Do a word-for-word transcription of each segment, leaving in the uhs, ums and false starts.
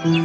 人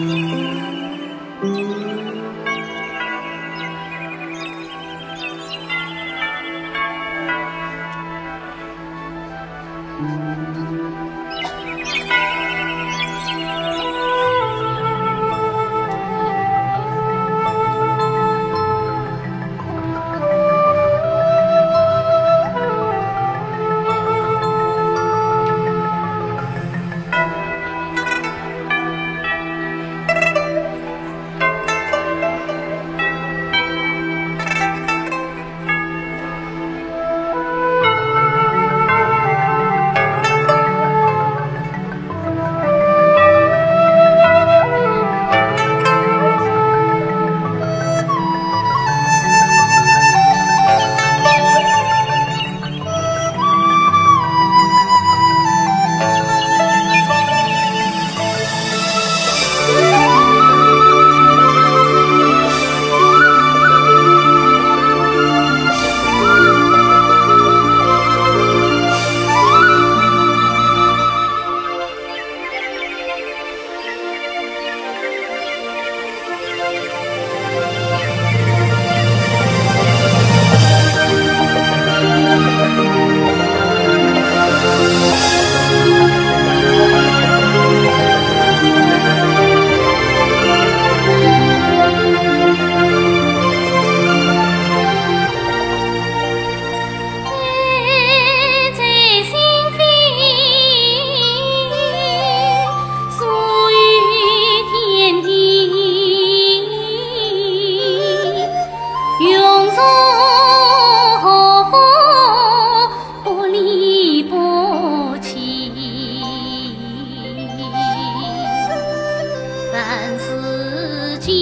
世间，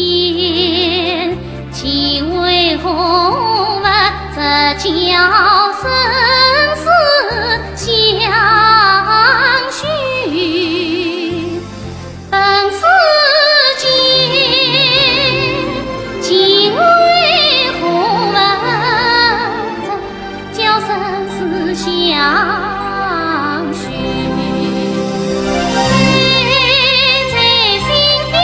情为何物，直教生死相许。人世间，情为何物， 叫生死相许。爱在心底，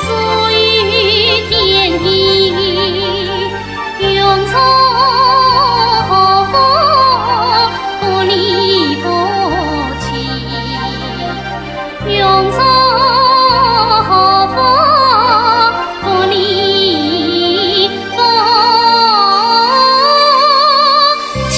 诉于天地，用错何福不离不弃。 用错何福不离不弃。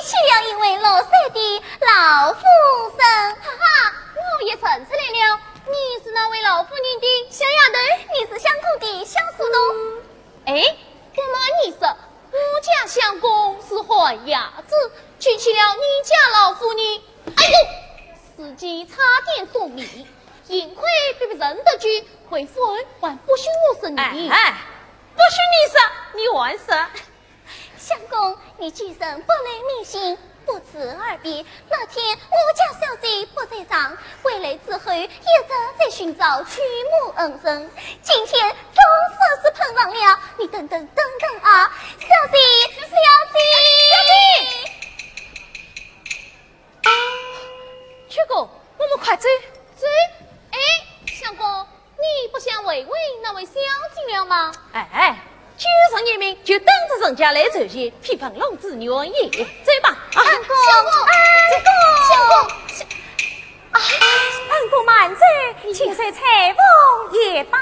娶了一位六岁的老夫人。哈哈，我也认出来了，你是那位老夫人的小丫头。你是相公的小书童。哎，不瞒你说，我家相公是旱鸭子，娶起了你家老夫人。哎呦，自己差点送命，幸亏被别人得救，回府还不许我说你。哎，哎，不许你说，你还说。相公，你既然不能迷信，不辞而别，那天我家小姐不在场，回来之后一直在寻找舅母恩人，今天总算是碰上了。你等等，等等啊，小姐，小姐，小姐。 去过，我们快走。走？哎，相公，你不想慰问那位小姐了吗？哎，就是你们就等着人家来酬谢，非分龙子愿意。走吧，啊，相公，相公，相公，相……啊，恩公慢走，请受裁缝一拜。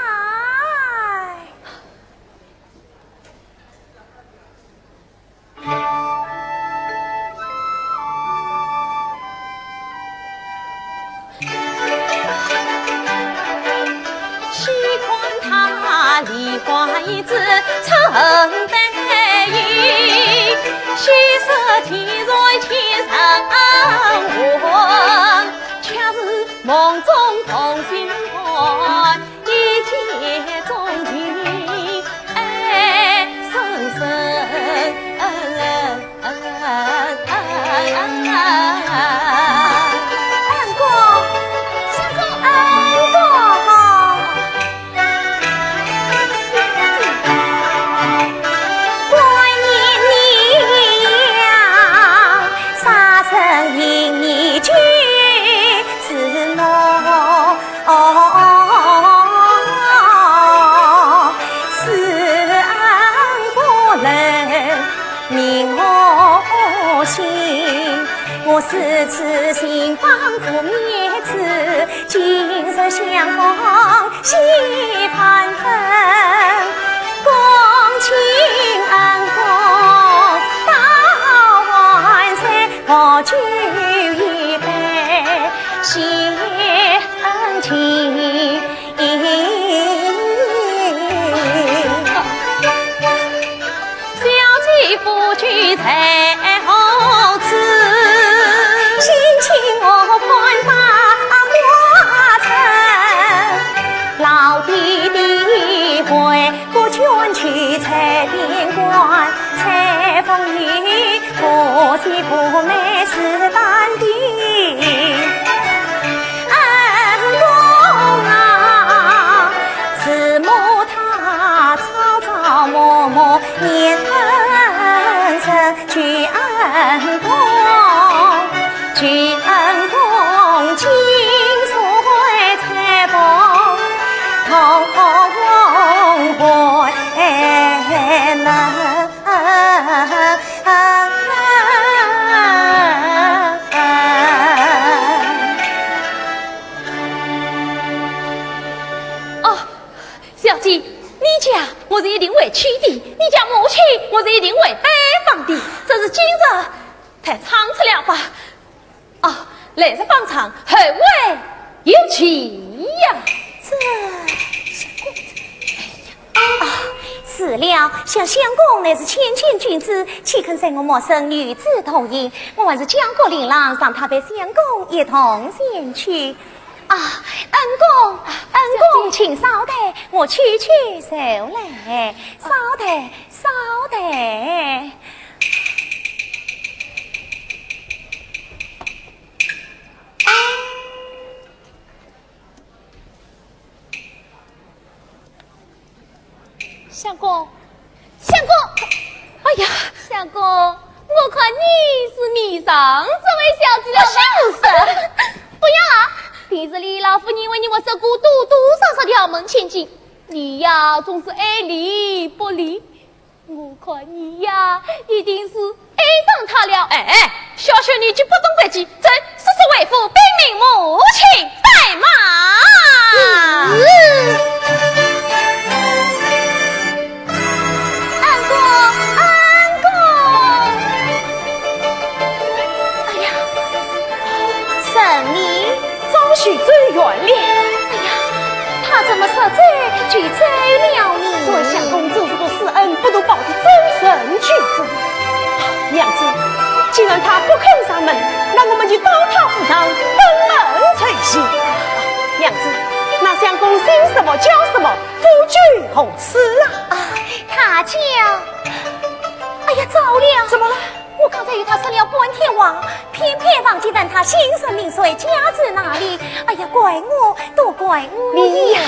恩公，相公，恩公。 哦，小姐，你家我是一定会去的，你家母亲我是一定会拜访的，只是今日太仓促了吧？哦，来日方长，后会有期呀。这，相公，哎呀，啊，是了，想相公乃是谦谦君子，岂肯在我陌生女子同行？我还是叫过令郎，让他陪相公一同前去。啊，恩公，恩公，请稍待，我去去就来，稍待，稍待。 相公，相公，哎呀，相公，我看你是迷上这位小姐了吧？不是，不要啊！平日里老夫人为你我说过多多少少的豪门千金，你呀，总是爱理不理。 我看你呀，一定是爱上她了。哎，哎，小小年纪不懂规矩，走，速速回府禀明母亲带马。恩公，恩公。就走远了。哎呀，他怎么说走就走了呢？这相公真是个施恩不图报的真正君子。娘子，既然他不肯上门，那我们就到他府上登门求情。娘子，那相公姓什么叫什么，夫君何处啊？啊，他叫……哎呀，糟了！怎么了？我刚才与他说了半天话，偏偏忘记问他姓甚名谁，家住哪里。哎呀，怪我，都怪我呀！你呀。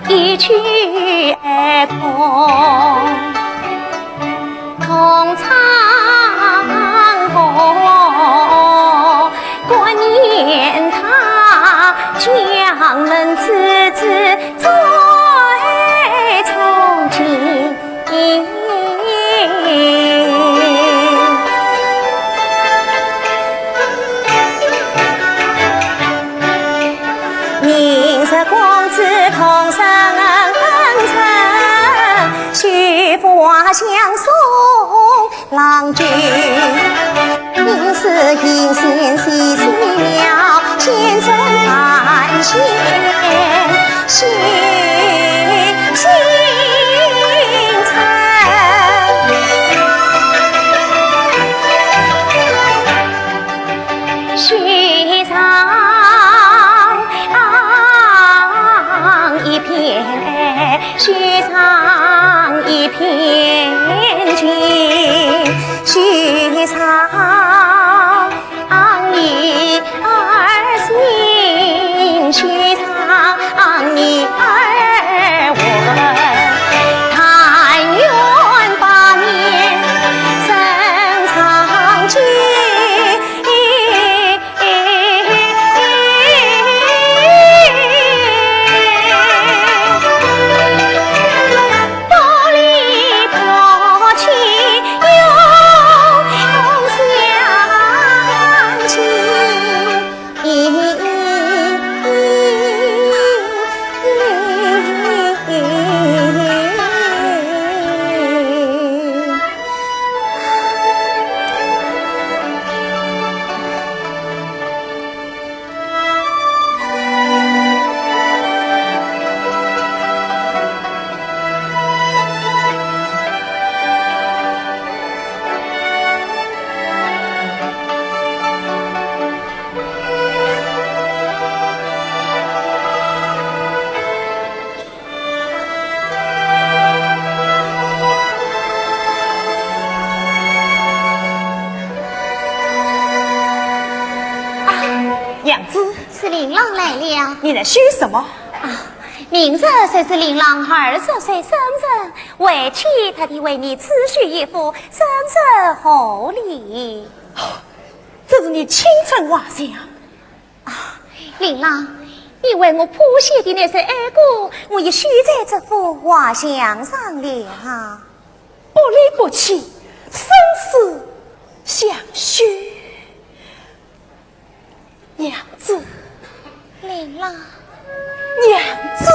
一曲哀痛痛唱和，挂念他将门之志在从前。 明日公子同生辰，许华相送郎君。应是应县西西庙，县城寒县，县县城。 许上一片，许上一片情，许上你儿心，许上你儿魂，但愿百年珍长久。 啊，娘子。是令郎来了。你在许什么？啊，明日就是令郎二十岁生日，为妻特地为你此许一幅生日贺礼。这是你亲成画像？ 啊，令郎，你为我谱写的那首哀歌，我已写在这幅画像上了啊。不离不弃，生死相许。子，林郎，娘子。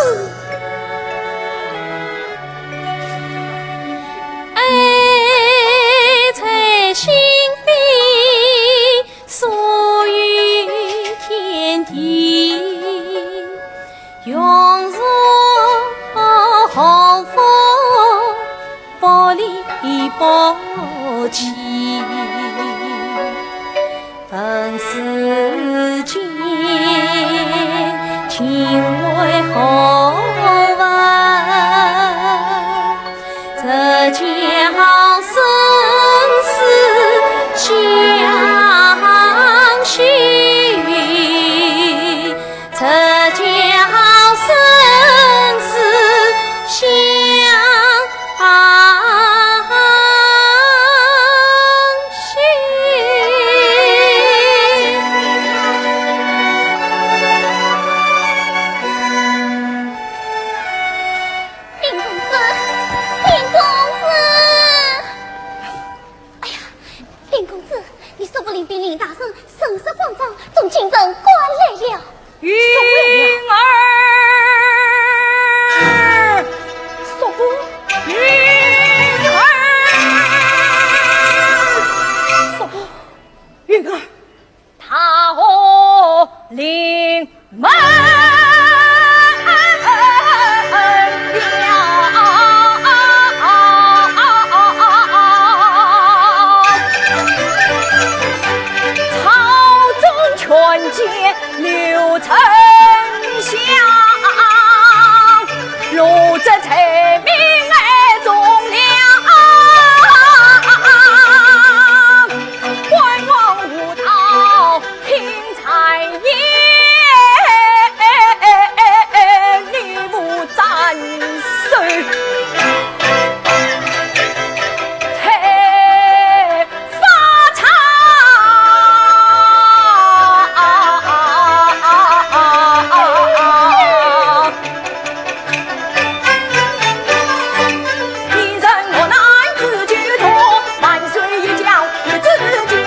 爱在心扉，诉于天地，永若祸福，不离不弃。 问世间，情为何物？直教生死相许。 直教生死相许。林公子，林公子。 哎呀，林公子，你叔父林兵、林大人神色慌张，从京城赶来了。云儿，叔父，云儿，叔父，云儿。 大祸临门了。朝中权奸刘丞相，入贼罪名爱忠良。 关王无道听谗言，你无斩首，才发财。 一人落难自救中，万岁一轿一支轿，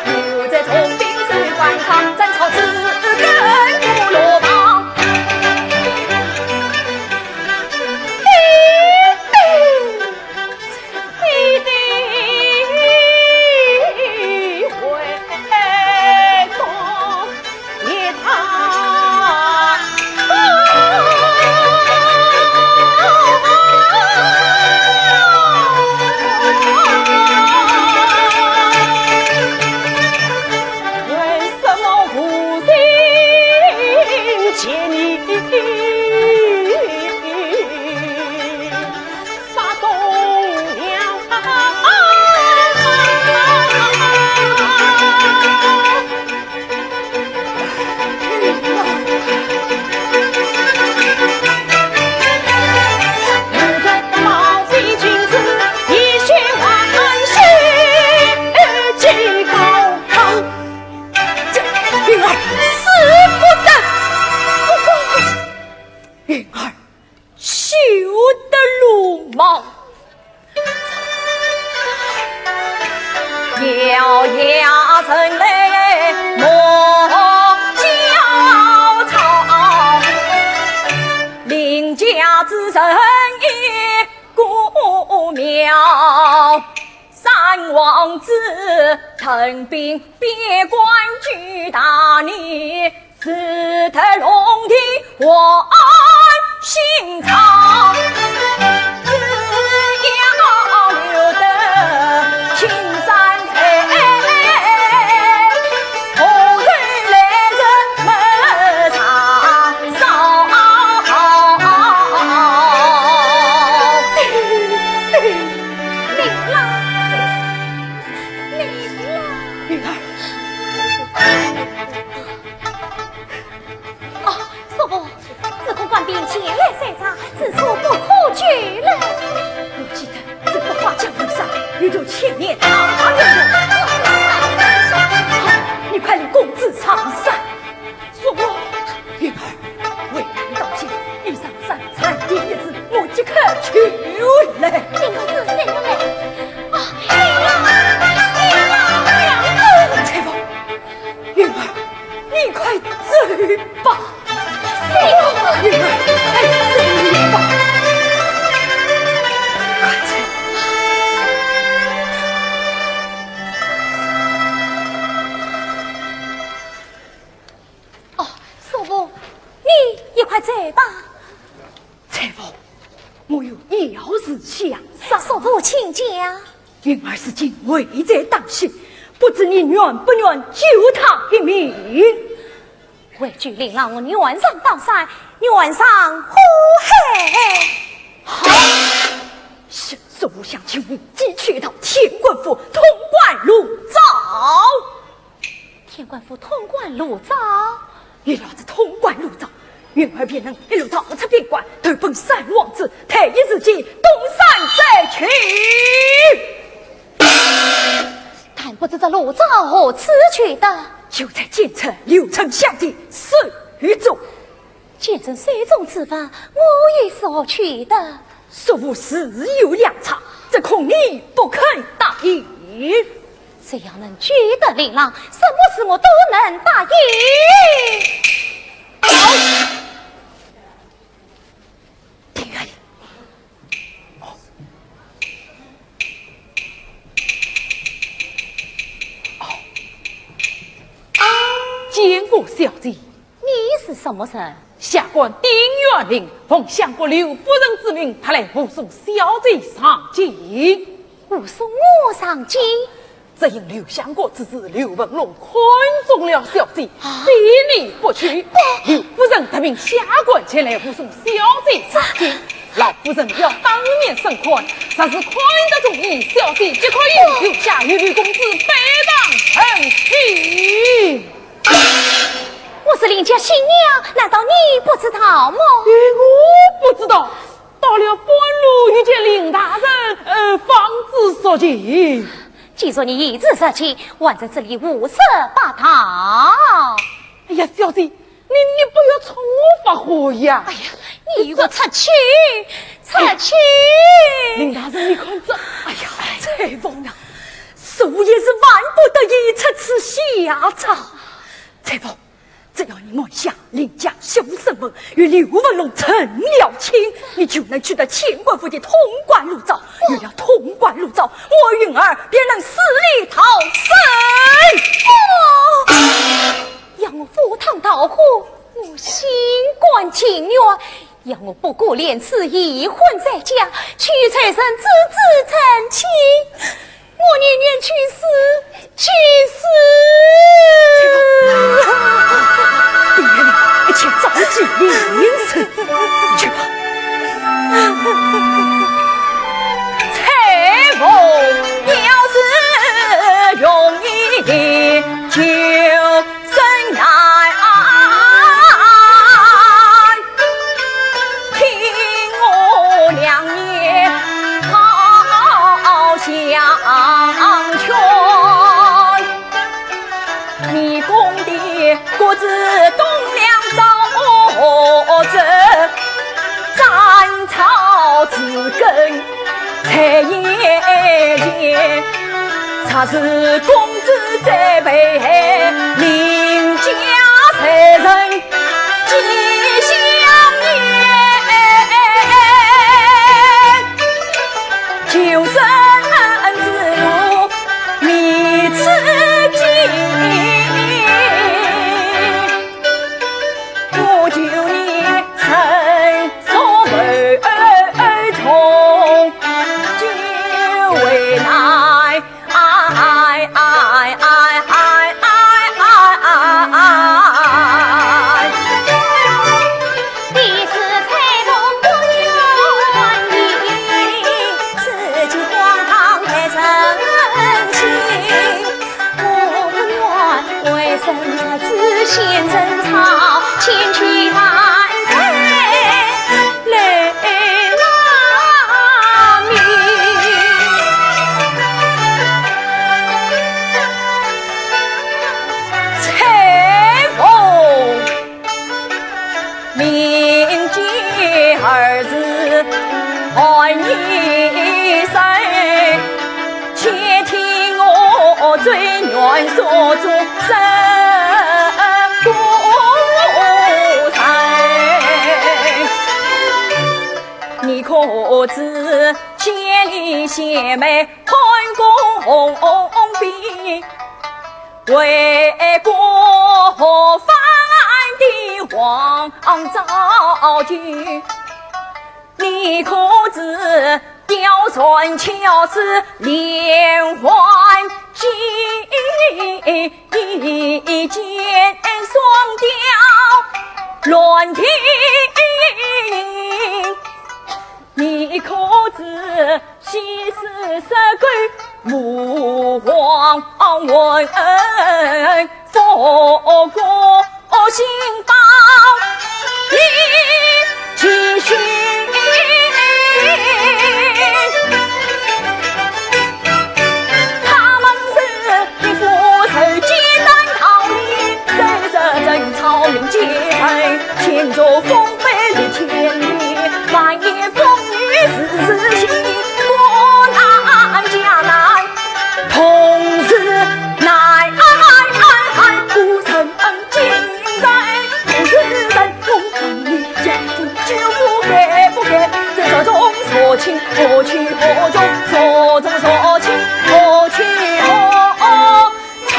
留在重兵守关卡，斩草除根不落旁。 为什么无心见你？ 杀忠良。这云儿使不得，不过云儿 休得鲁莽。咬牙忍泪莫焦躁，林家之人已过庙。三王子屯兵边关救大逆， 使得龙体万姓朝，只要留得青山在，何愁来日没柴烧？林郎，林郎。云儿。 哦，叔父，只恐官兵前来追查，此处不可久留。我记得这个花江边上有座千年大人物。好，你快领公子上山。叔父。云儿，为你道谢，以上三餐一日，我即刻就来。林公子，随我来。啊，林郎，林郎，娘子。翠凤， 云儿，你快走去吧。哎，走吧。快走。哦，叔父，你也快走吧。 采萍，我有要事相商。叔父请讲。云儿如今危在旦夕，不知你愿不愿救她一命？为救令郎，我愿上刀山，愿上火海。好，是，叔父想请你即去到天官府通关入灶。 天官府通关入灶？有了这通关入灶，云儿便能一路逃出边关，投奔三王子，退一时间东山再起。但不知这入灶何处取得？就在京城刘丞相的手中。 京城手中之物，我又是何取得？叔父自有良策，只恐你不肯答应。只要能救得令郎，什么事我都能答应。好，定远。 见过小姐。你是什么人？下官丁元林，奉相国刘夫人之命，特来护送小姐上京。护送我上京？只因刘相国之子刘文龙看中了小姐，啊？非你不娶。不。刘夫人特命下官前来护送小姐上京。 老夫人要当面审看，若是看得中意，小姐即可以留下与刘公子拜堂成亲。我是林家新娘，难道你不知道吗？哎，我不知道，到了半路遇见林大人，呃，方知所情。既然你已知实情，还在这里胡说八道。哎呀，小姐， 你，你不要冲我发火呀！哎呀，你与我出去，出去！林大人，你看这……哎呀，采萍啊，叔父也是万不得已出此下策。采萍，只要你瞒下林家小生们与刘文龙成了亲，你就能取得天官府的通关入灶。有了通关入灶，我云儿便能死里逃生。哦！ 要我赴汤蹈火，我心甘情愿。要我不顾廉耻，一婚再嫁，娶采萍之子成亲，我宁愿去死，去死！一切照计行事，去吧。采萍要是容易，就 怎奈听我良言好相劝，你功的国子栋梁造我者，斩草除根 在眼前，若是公子再被害，林家罪人几相念。求生之路未知尽。 我求你伸手为儿从，救为难。哎，哎，哎，哎，哎，哎，哎，哎。你是采萍不愿意，自己荒唐太任性。 我不愿为生死先争吵，前去难退泪拉面。采萍。 明镜儿时寒衣衫，且听我最愿所祝声。我自千里雪梅汉宫边，为国何番的王昭君。你可知貂蝉巧似连环计，一箭双雕乱天。 你可知西施杀狗，吴王文复国，新报李继训。 他们是一副手机单道理，谁人争吵命几人，前途风飞立千里，万一风雨时时起，国难家难同时难。孤城今日不是人，我问你，家父救父该不该？这朝中说情，何去何从？说中说情，何去何从？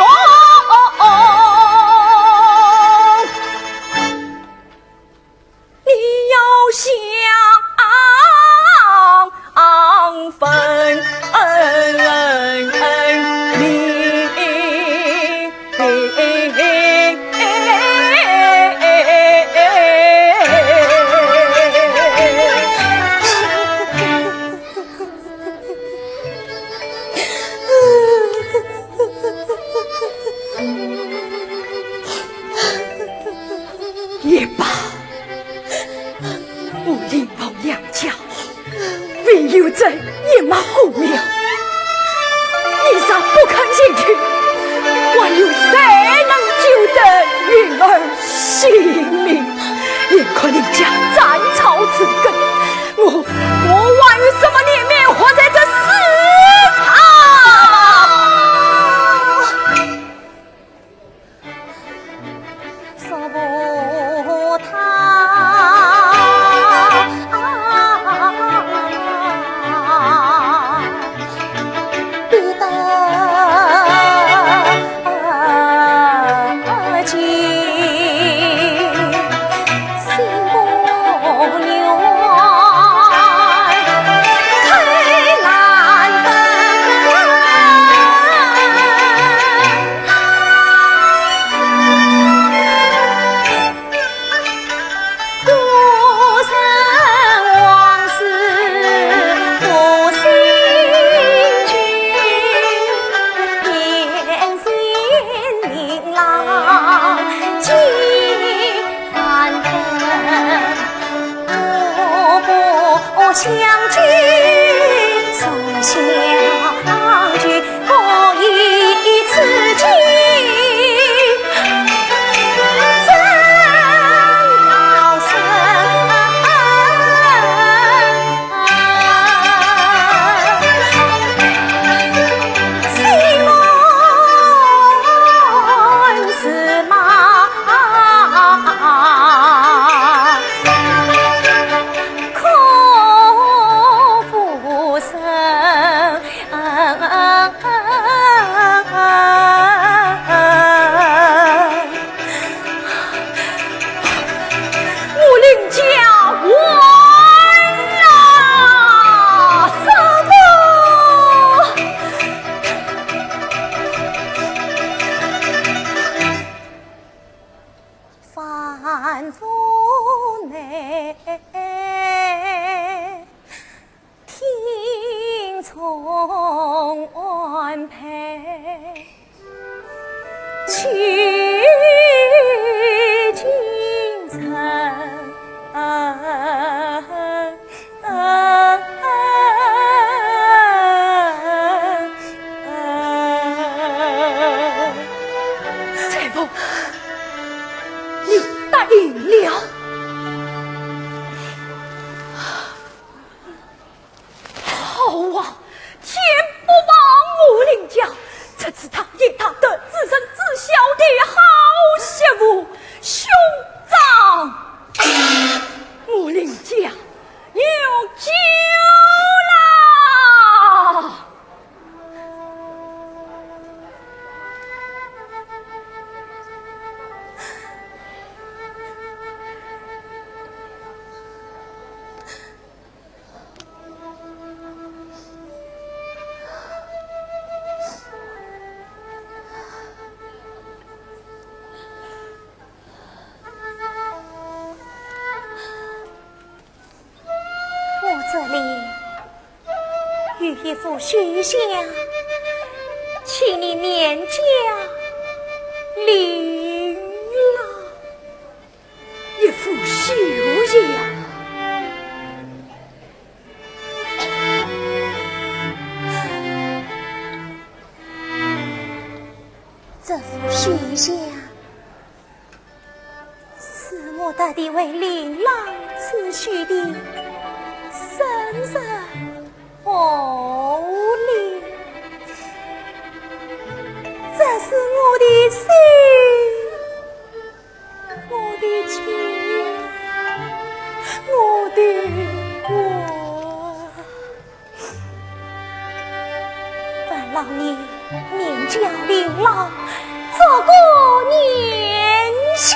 你要想分明。 也罢，我林王两家唯有这一脉孤苗，你若不肯前去，还有谁能救得云儿性命？眼看林家斩草除根，我，我还有什么脸面活在这世上？ 我林家完了，师父！采萍，你答应了。 好啊，天不亡我林家，这次大爷大德，自称自小的好媳妇，兄长，我林家有救一幅绣像，请你面交令郎。一幅绣像？这幅绣像 是我特地为令郎刺绣的生日贺礼。这是我的心，我的情，我的愿。 烦劳你面交令郎，做个念想。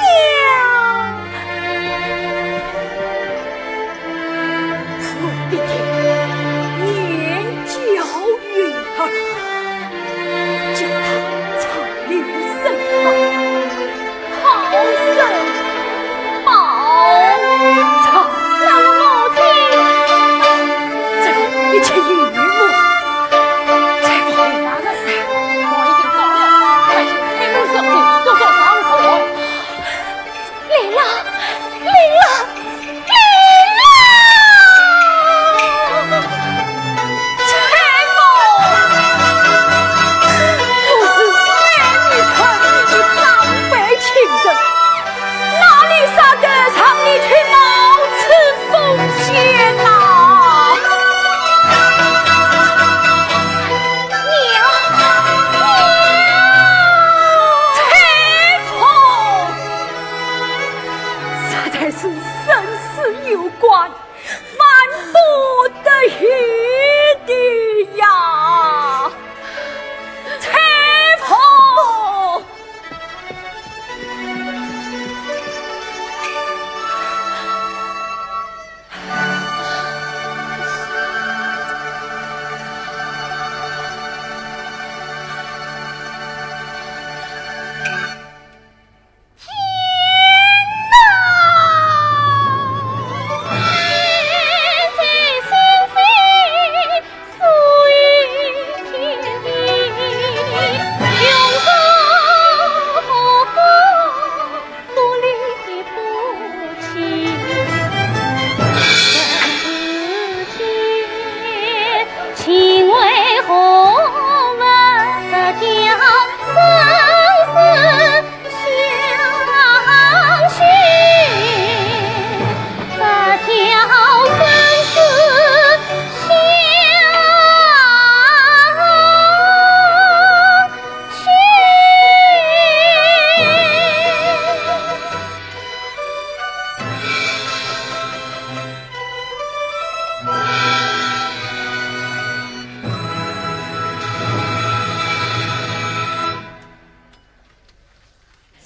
我的天，面交与他，叫他长留声望。 好生报仇。那我母亲？这里一切由我。采萍，我已经到了，快去催我母亲速速上船。令郎，令郎，令郎！采萍，我是爱你疼你的长辈亲人， 哪里舍得让你去冒此风险呐？娘，娘！采萍，实在是生死攸关，万不得已的呀。采萍！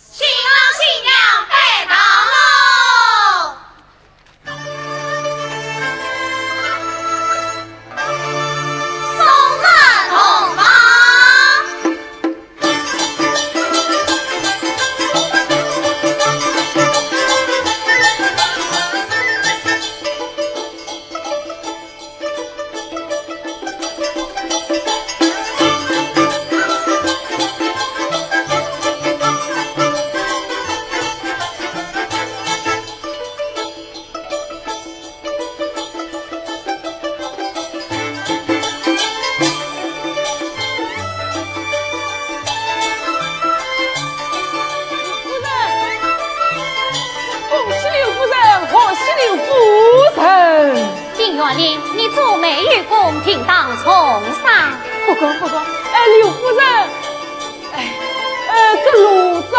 新郎新娘拜堂喽！送上洞房。夫人，恭喜刘夫人，贺喜刘夫人。 金元令，你做媒与公，定当重赏。不敢，不敢。哎，刘夫人，哎，呃，这炉灶。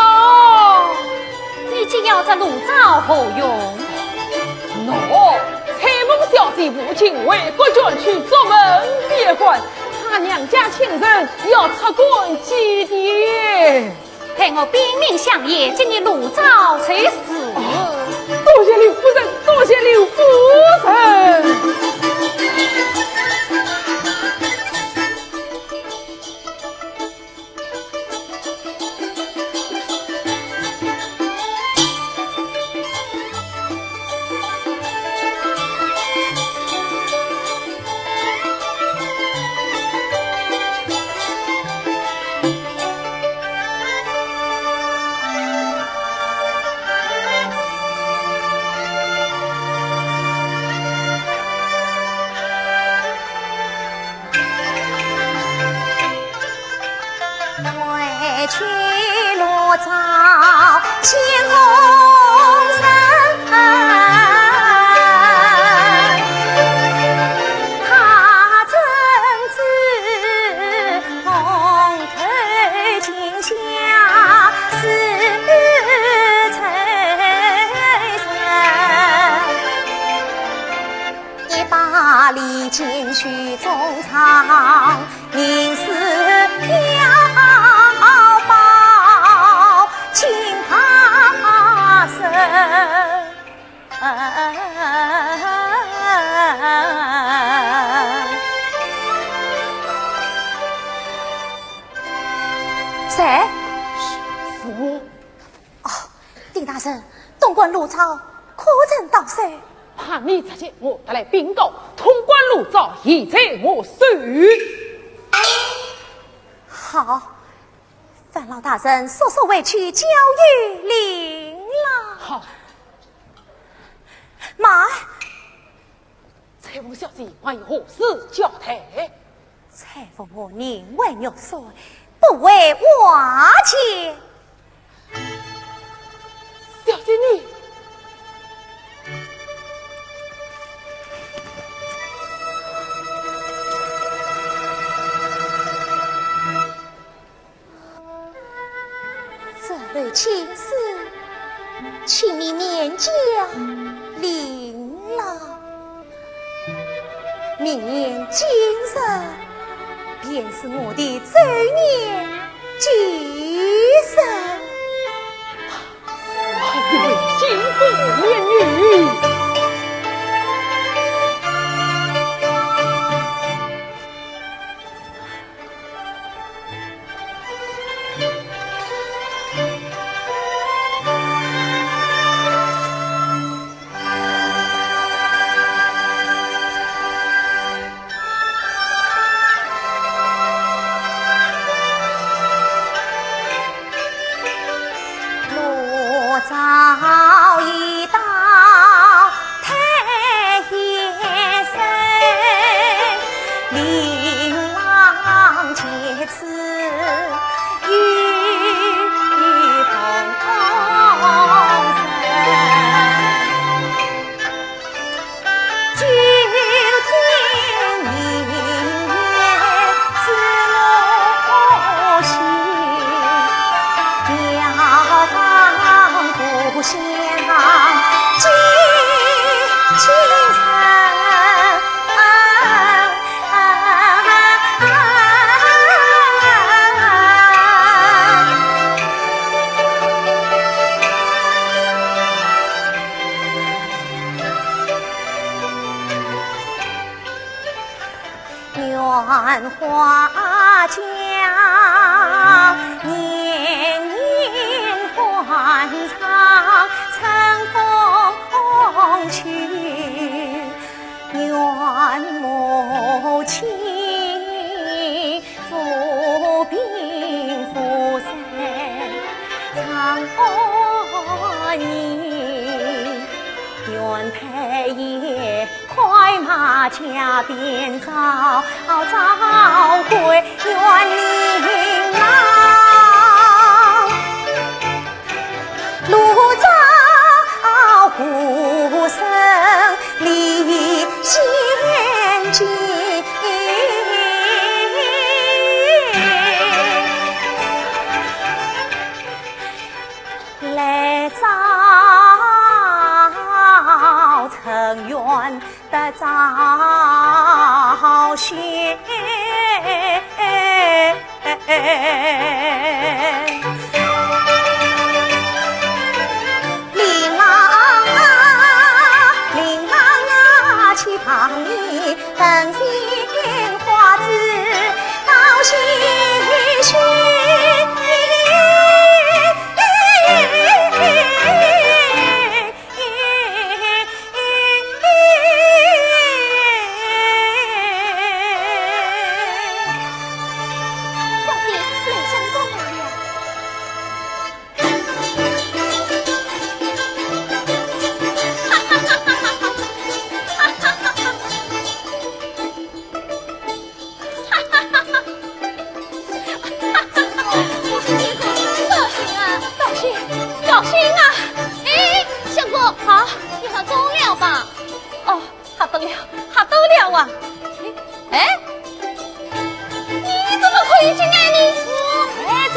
你既要这炉灶何用？喏，采萍小姐赴京为国捐躯，作文必冠，她娘家亲人要出宫祭奠。 待我禀明相爷，给你炉灶就是。哦，多谢刘夫人，多谢刘夫人。谁？是我。哦，丁大人，东关路招可曾到手？怕你着急，我特来禀告，通关路招已在我手。好，烦劳大人速速回去交与令郎。好。慢。 采萍小姐还有何事交代？采萍和宁为玉碎，不为瓦解。小姐你…… 这类亲事，请你免交令郎。明年今日，便是我的周年忌日。还有金凤连女。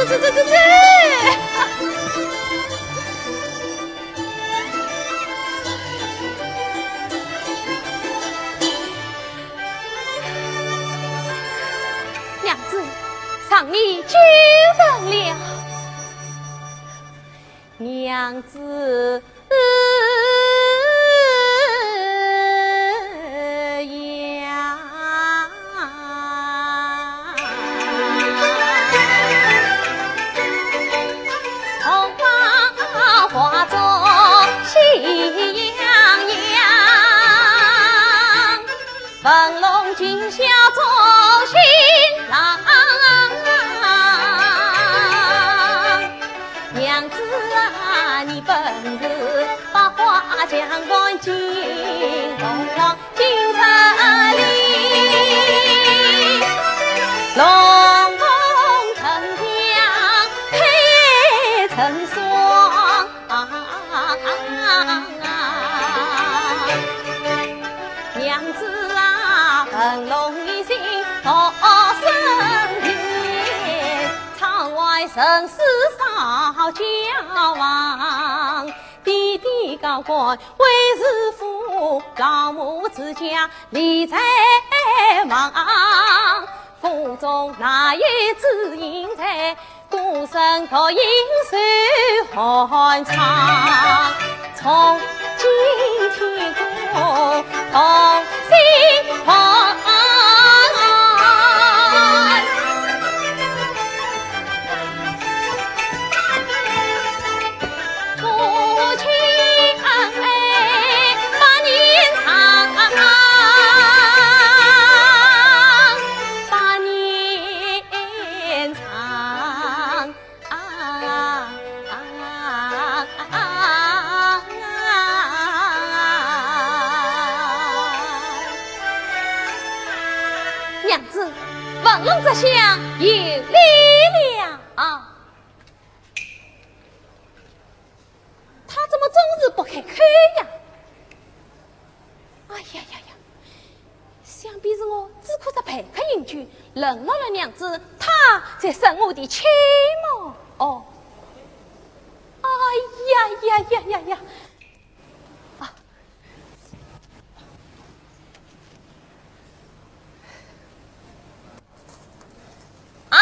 这这这这！娘子，让你久等了。娘子。 呀。娘子，文龙这厢有礼了。 他怎么总是不开口呀？哎呀呀呀，想必是我只顾着陪客饮酒，冷落了娘子，他才生我的气么。哦，哎呀呀呀呀呀！啊，啊！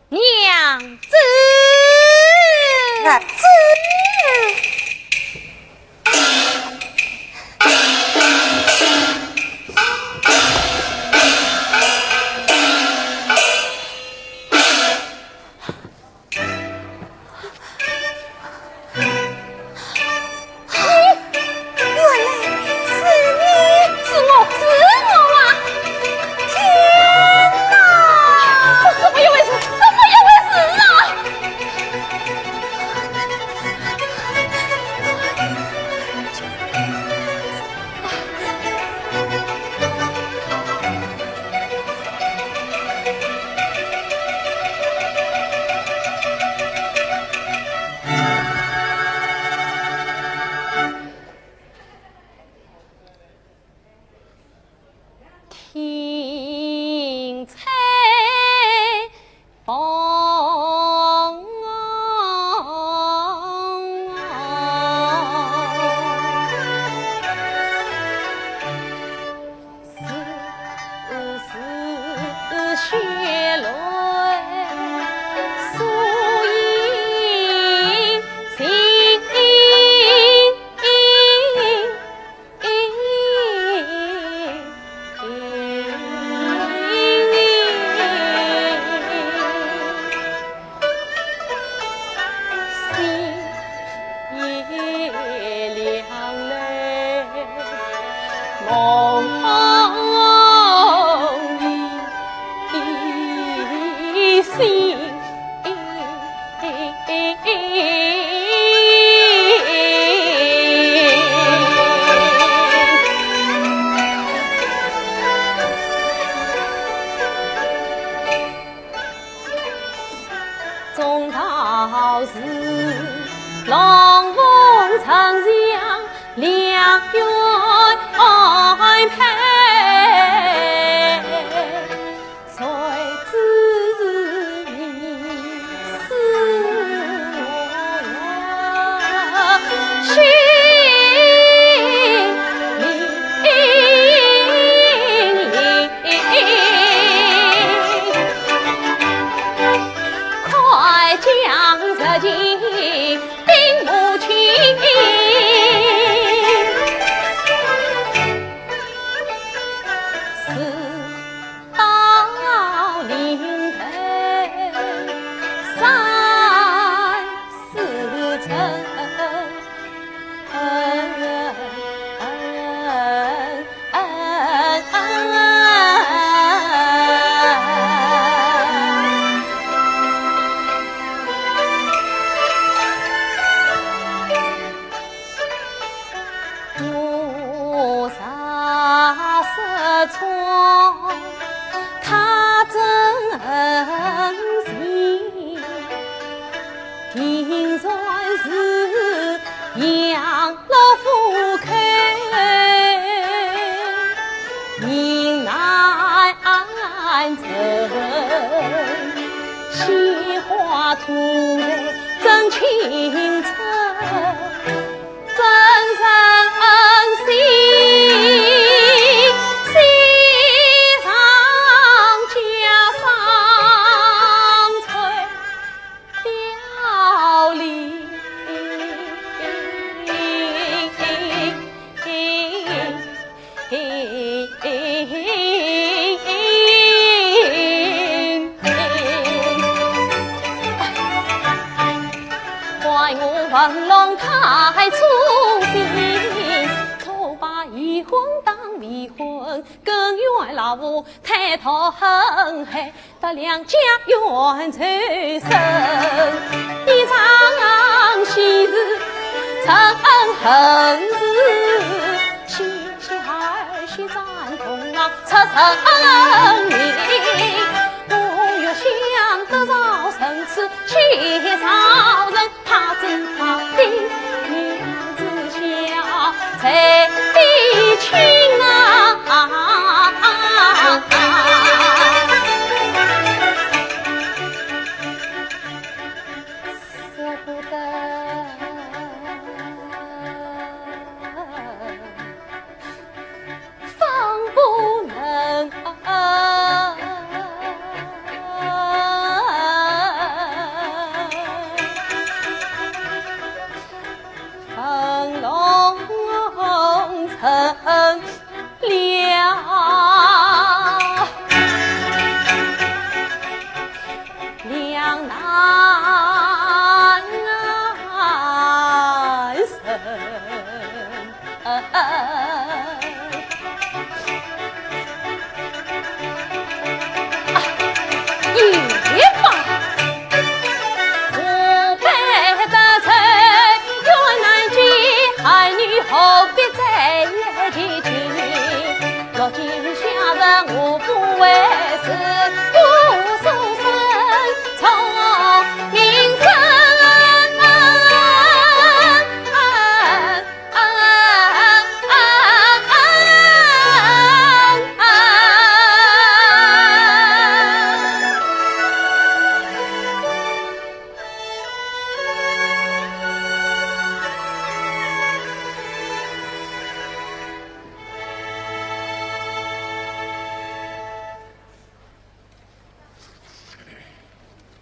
娘子。娘子。哎，原来是你！是我，是我啊！天哪！这怎么一回事？怎么一回事啊？ 听吹风。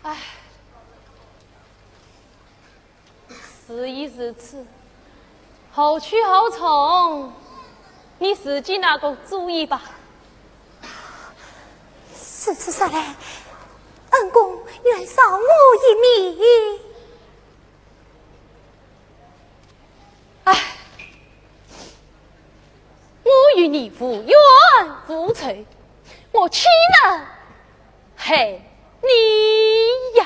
唉，事已如此，何去何从，你自己拿个主意吧。如此说来，恩公愿饶我一命。唉， 我与你无冤无仇，我岂能害你呀？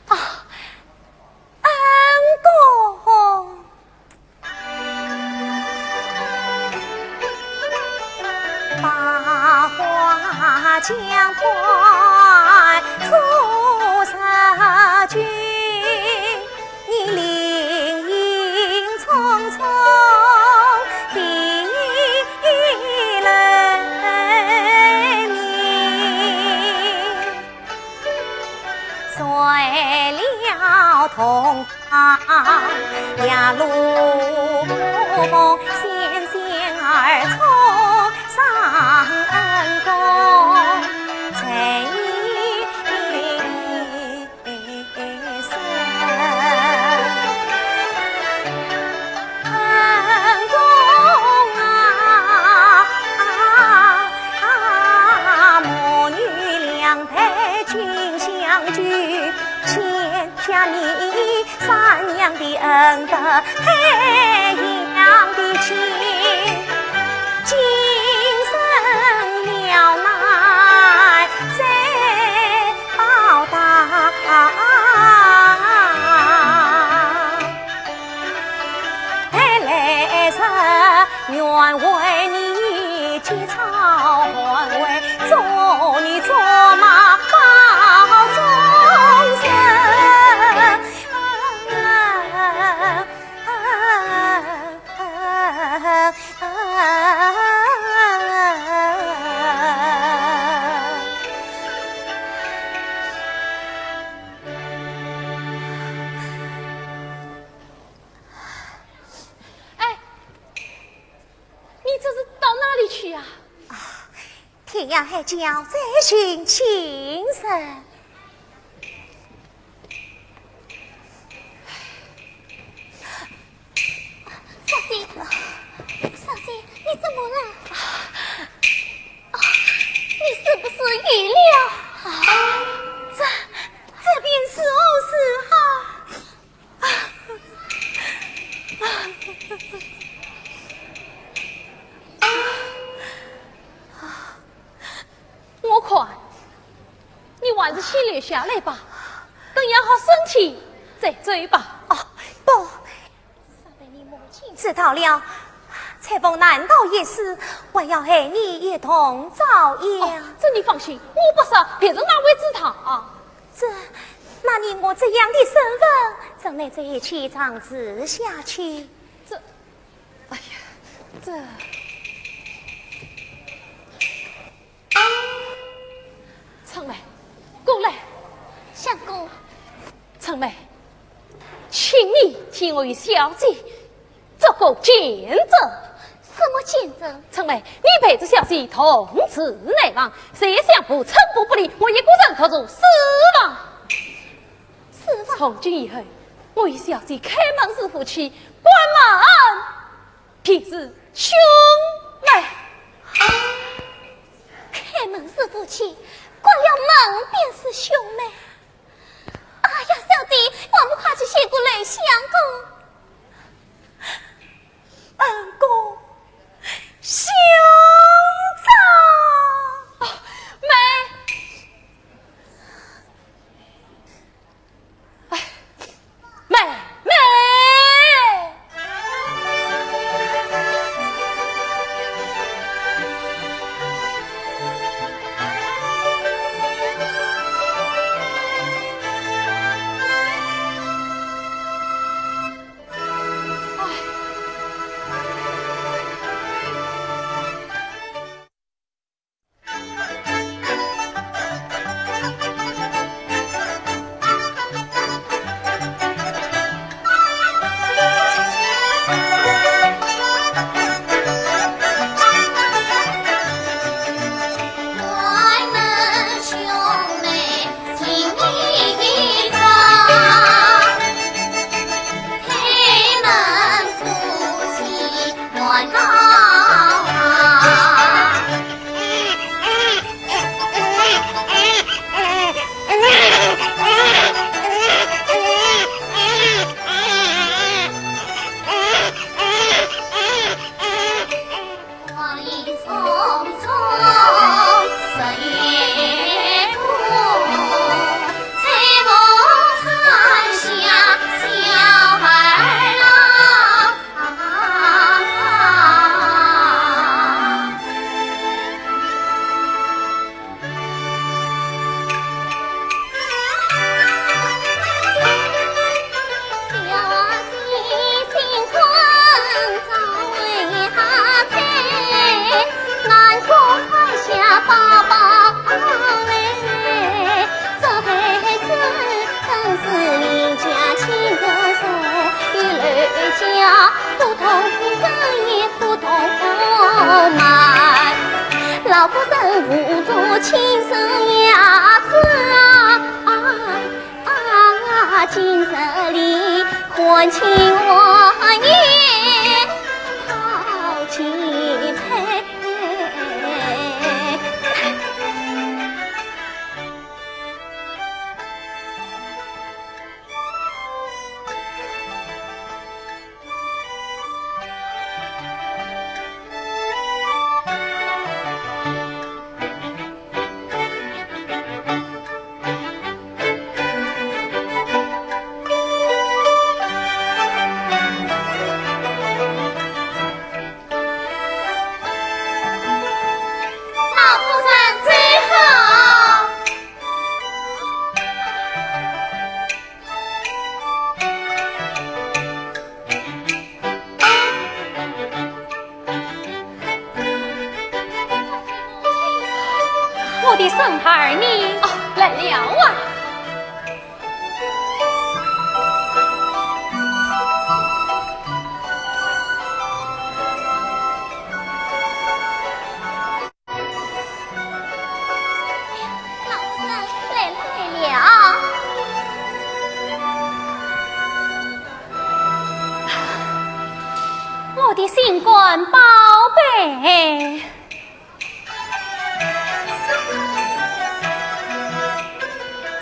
啊，恩公。紧相救，欠下你三娘的恩德，太阳的情，今生了难再报答。待来世 愿为你结草还为，做牛做马报终身。哎， 你这是到哪里去呀？啊，天涯海角再寻情人。小姐，小姐，你怎么了？啊，你是不是有了？啊，这，这便如何是好？ 我看，你还是先留下来吧，等养好身体再走吧。哦，不，知道了，采萍难逃一死，还要和你一同遭殃。哦，这你放心，我不杀，别人哪会知道啊？ 这，那你我这样的身份，怎奈这一切长持下去？这，哎呀，这，春梅，过来。相公。春梅，请你替我与小姐 做个见证。什么见证？春梅，你陪着小姐同住内房，谁也想不寸步不离，我一个人独住书房。书房？从今以后，我与小姐开门是夫妻，关门便是兄妹。开门是夫妻，关了门便是兄妹。哎呀，小姐，我们快去谢过雷相公。 恩公，兄长。哦，妹。哎，妹，妹。我的孙儿呢？哦，来了啊。老夫人，来了，来了。我的心肝宝贝。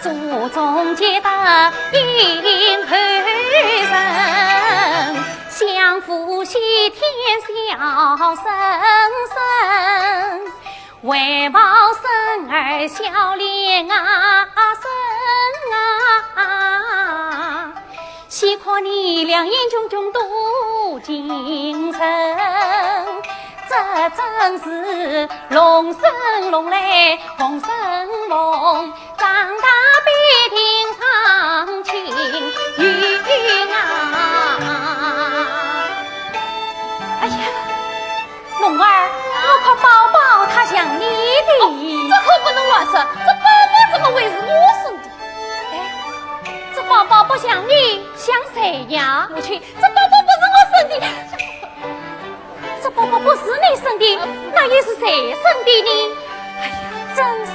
祖宗皆答应后人，相府喜添笑声声，为报孙儿孝廉啊，孙啊。 喜看你两眼炯炯多情神，这真是龙生龙来凤生凤，长大必定赏清云啊。哎呀， 龙儿，我看宝宝他像你的。哦，这可不能乱说，这宝宝怎么会是我生的？哎，这宝宝不像你，像谁呀？母亲，这宝宝不是我生的。这宝宝不是你生的，那又是谁生的呢？哎呀，真是。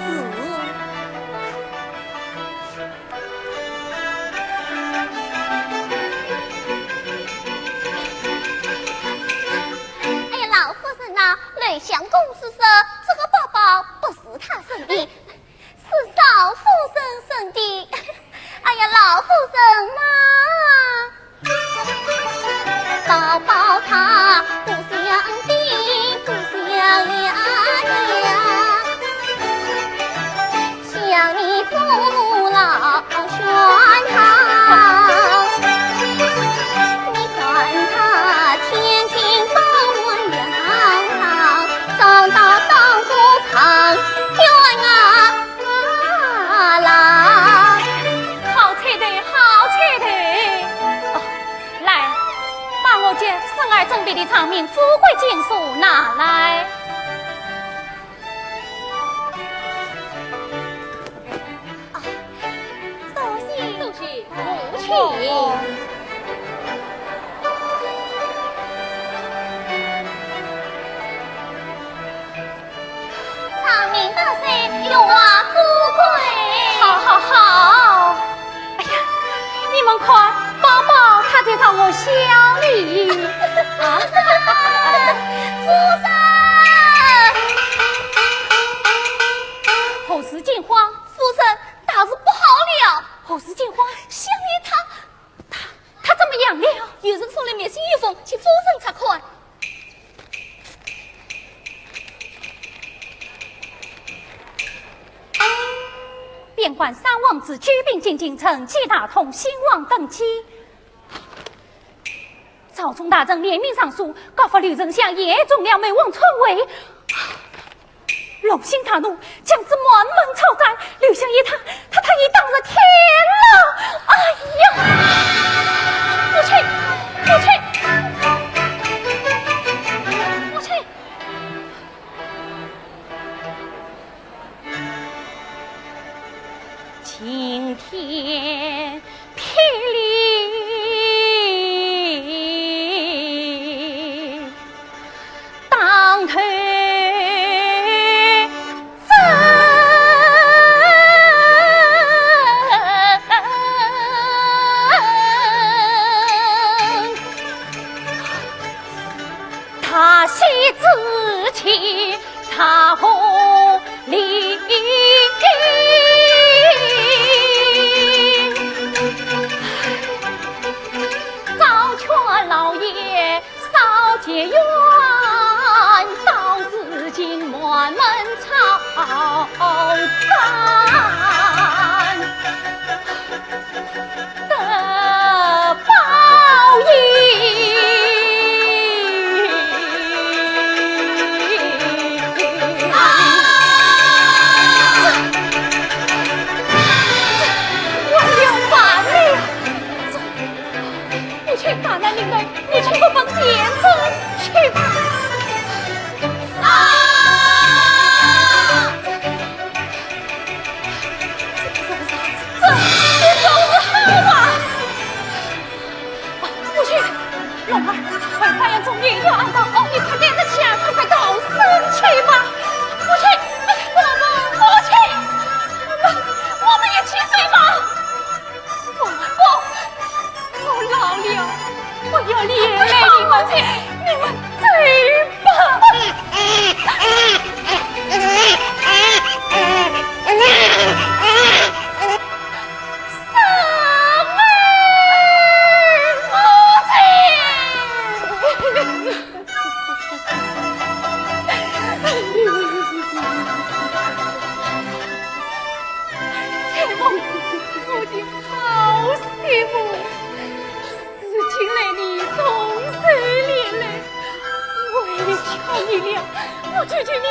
哎呀，老夫人呐，雷相公是说这个宝宝不是他生的，是少夫人生的。哎呀，老夫人呐，宝宝他不像的，不像呀呀。 想你祖老宣堂，你看他天天把我养大，长大当个状元啊啦。好彩头，好彩头。哦，来，把我给孙儿准备的唱名《富贵锦书》拿来。 啊，多谢，多谢母亲。长命百岁，荣华富贵。好，好，好。 哎呀，你们看，宝宝他在朝我笑哩。啊，夫人！何事惊慌？夫人，大事不好了！何事惊慌？相爷他，他，他怎么样了？有人送来密信一封，请夫人查看。 边关三王子，举兵进京，乘机打通，兴旺登基。朝中大臣联名上书，告发刘丞相严重了，谋王篡位。龙心大怒，将之满门抄斩。刘相爷他，他，他已当了天了。哎呀！母亲，母亲，母亲！ 晴天霹雳，当头震。他喜之情，他何离？好媳妇，如今来你动手连累，我也求你了，我求求你，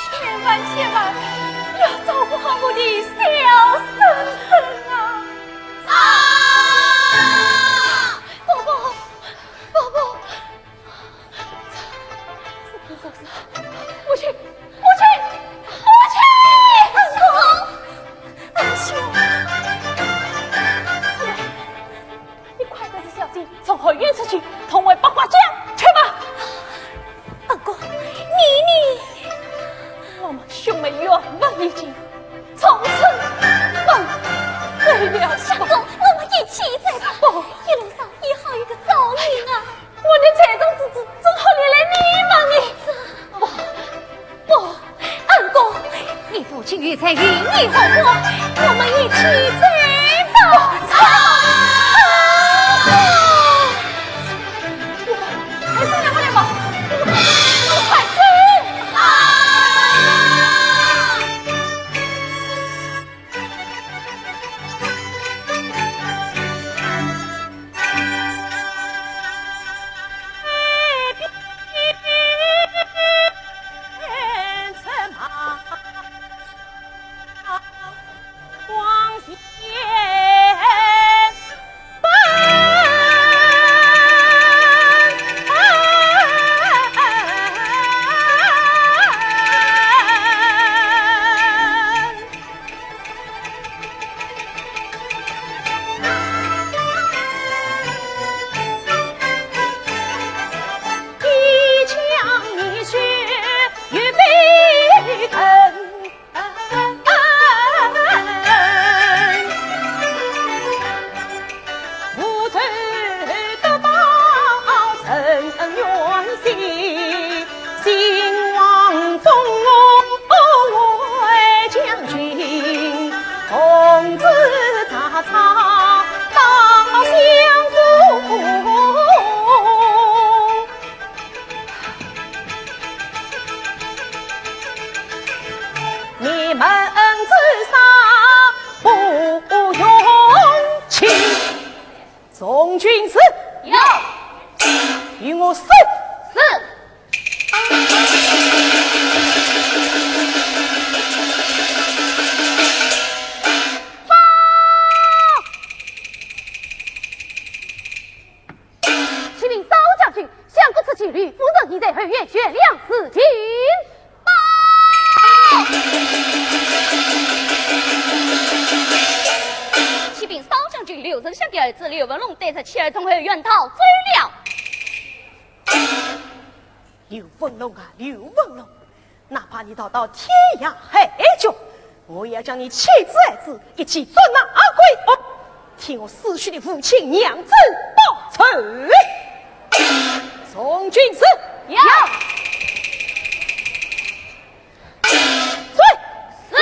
千万千万要照顾好我的小婶婶啊！啊！伯伯，伯伯， 母亲，母亲，母亲！二兄，二兄，你快带着小姐从后院出去，同外八卦讲去吧。恩公，你，你，我们兄妹缘分已尽，从此分开了。相公，我们一起走吧。不，一路上你好一个照应啊！ 我的财政支柱正好连累你们呢。不，不，恩公，你父亲有财，与你好过，我们一起走吧。啊！还是让我来吧，你快走。啊！ 你们自杀不用情。从军是？有。与我搜。是。报！ 启禀少将军，相国出去与夫人已在后院悬梁自尽。报！启禀少将军，刘丞相的儿子刘文龙带着妻儿从后院逃走了。刘文龙啊，刘文龙， 哪怕你逃到天涯海角，我也要将你妻子儿子一起捉拿归案，替我死去的父亲娘子报仇。从军是？有。追！是。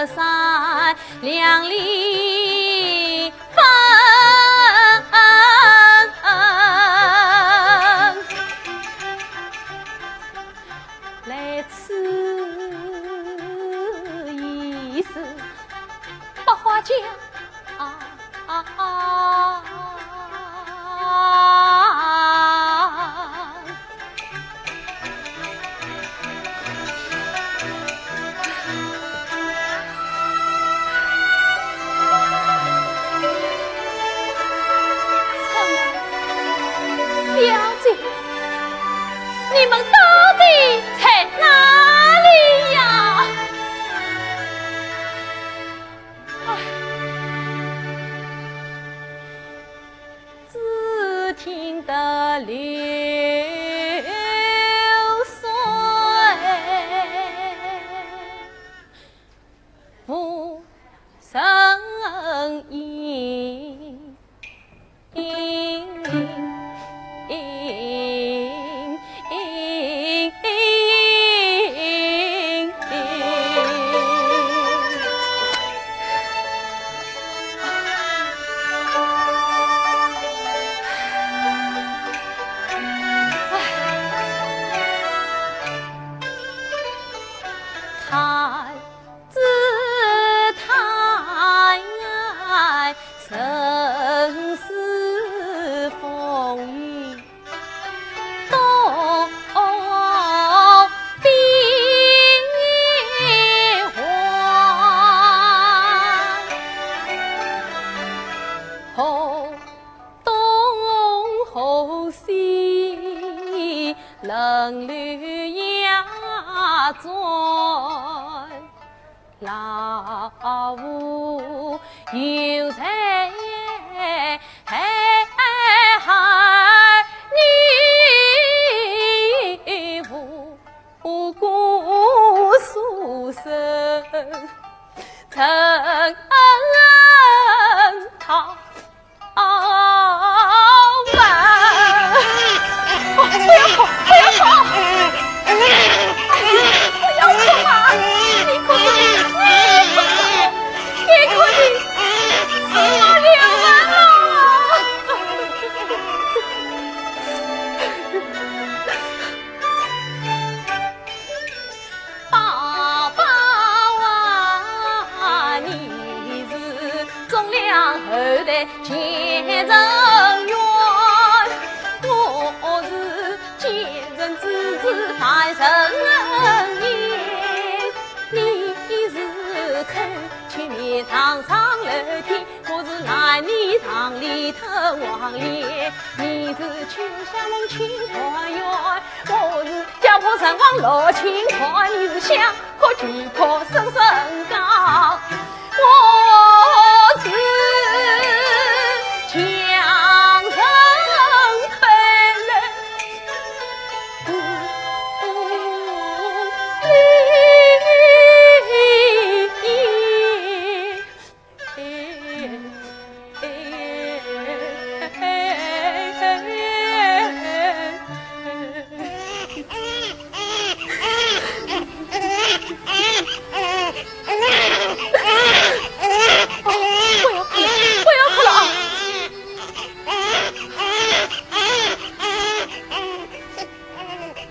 山两里分。来此一时，百花家。 啊啊啊！小姐，你们到底在哪里呀？ 唉。只听得流水无声音。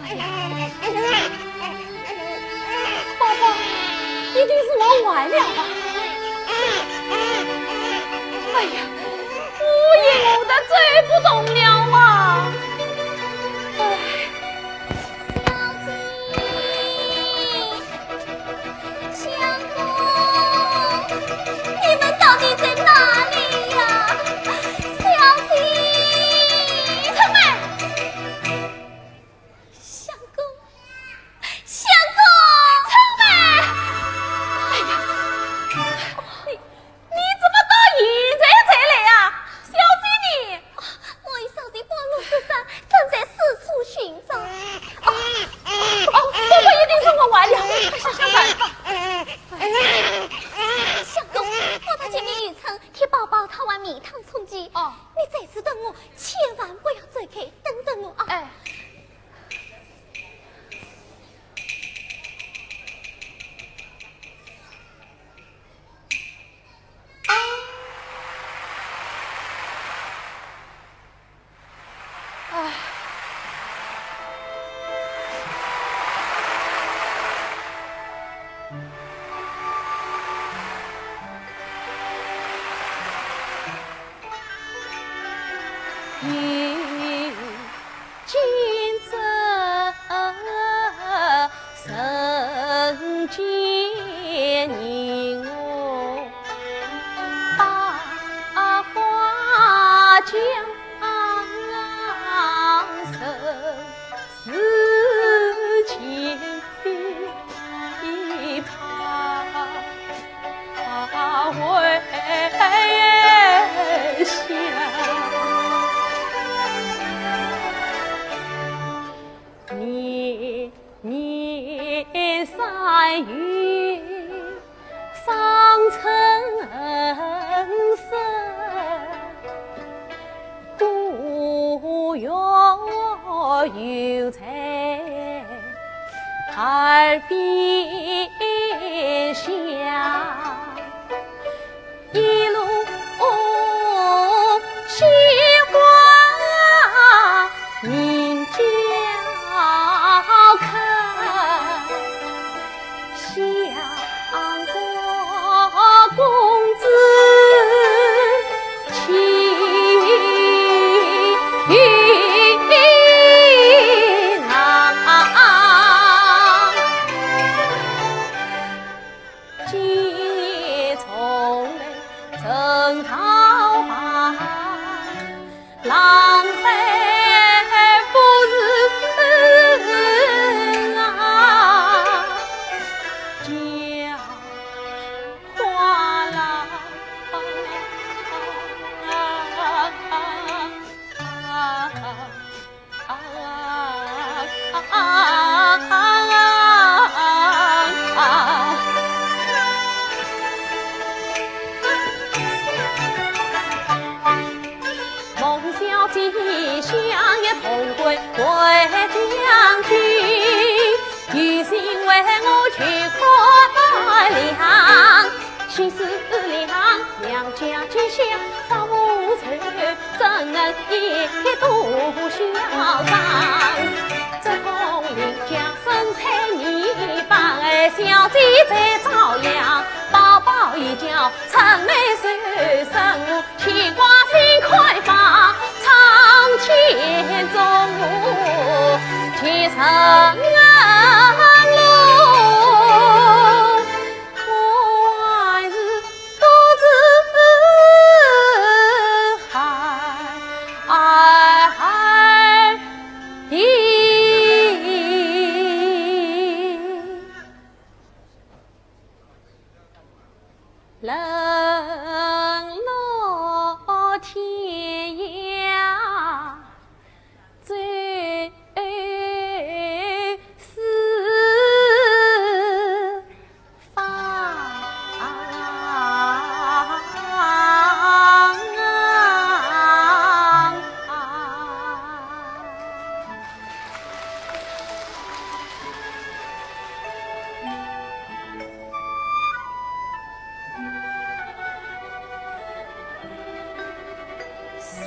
哎呀，宝宝，一定是我坏了吧？哎呀，我也饿得走不动了啊！哎。小姐，相公，你们到底在哪里呀？小姐，春梅。 相公，相公！春梅！哎呀，你，你怎么到现在才来啊？小姐呢？我与小姐不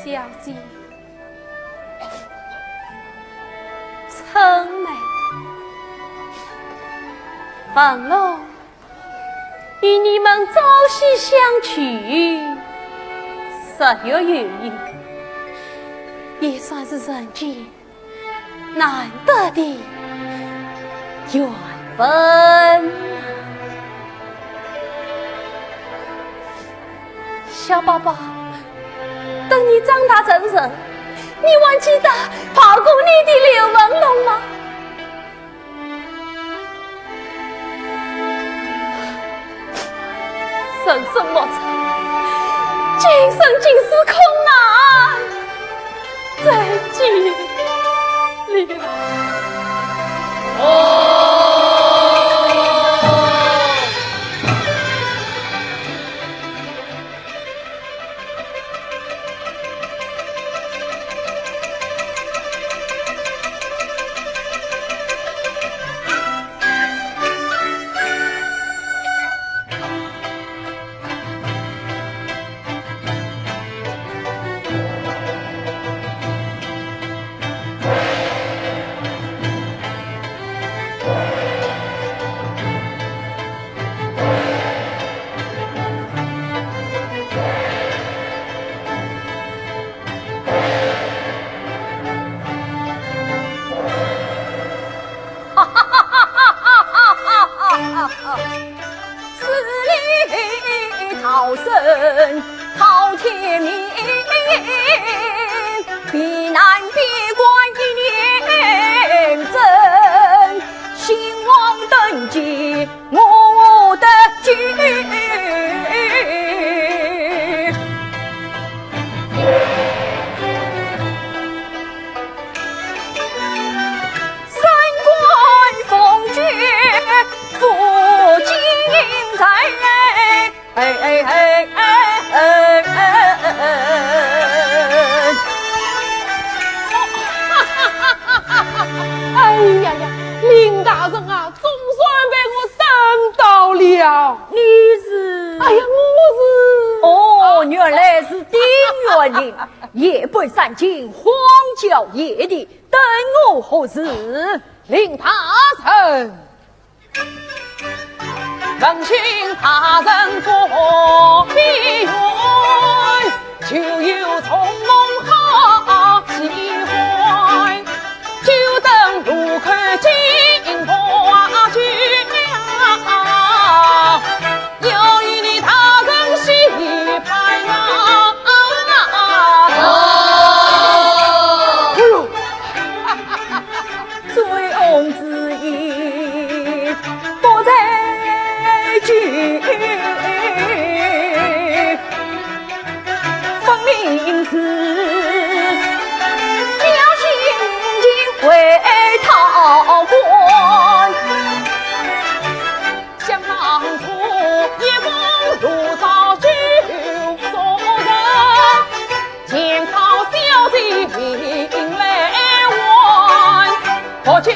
小姐，春梅，文龙与你们朝夕相处，实有有意，也算是人间 难得的缘分啊。小宝宝，等你长大成人，你还记得抱过你的刘文龙吗？人生莫测，今生今世空难。 再见了。好生好天命，避难避官一念真，兴旺登基我得救。三官封爵，福金在。哎哎哎哎哎哎哎！哎呀呀，林大人啊，总算被我等到了。你是？哎呀，我是……哦，原来是丁县令，夜半三更，荒郊野地，等我何事？林大人。 闻讯大人不必问，就有重逢好机会，就等路口金花酒啊，要与你大人惜别呀。哎呦！ 醉翁之意不在酒，分明是侥幸情为讨官。想当初一封炉灶酒送人， 见到小姐命来还，何求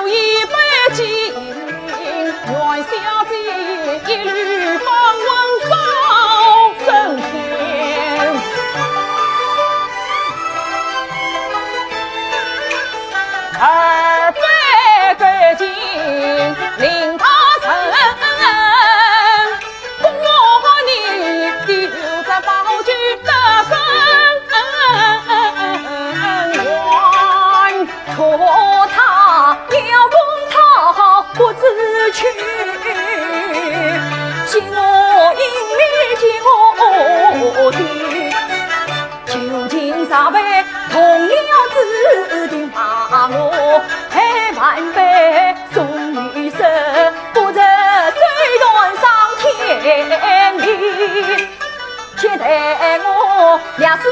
一杯敬，愿小姐一路芳魂照升天。二杯再敬林大人， 恭贺你的这宝酒得胜圆，可他要功他不知趣，欺我英名欺我的。 究竟啥辈动了子弟，骂我害万辈送女色，不知谁断上天理。现在我两世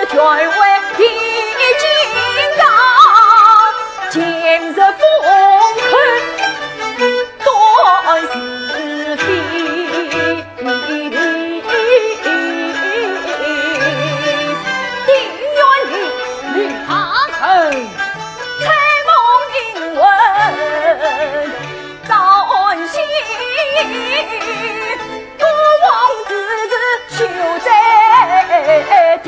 权位已经高，今日封口断是非。 丁县令，林大人，猜梦莺魂，早安信，孤王之志就在天。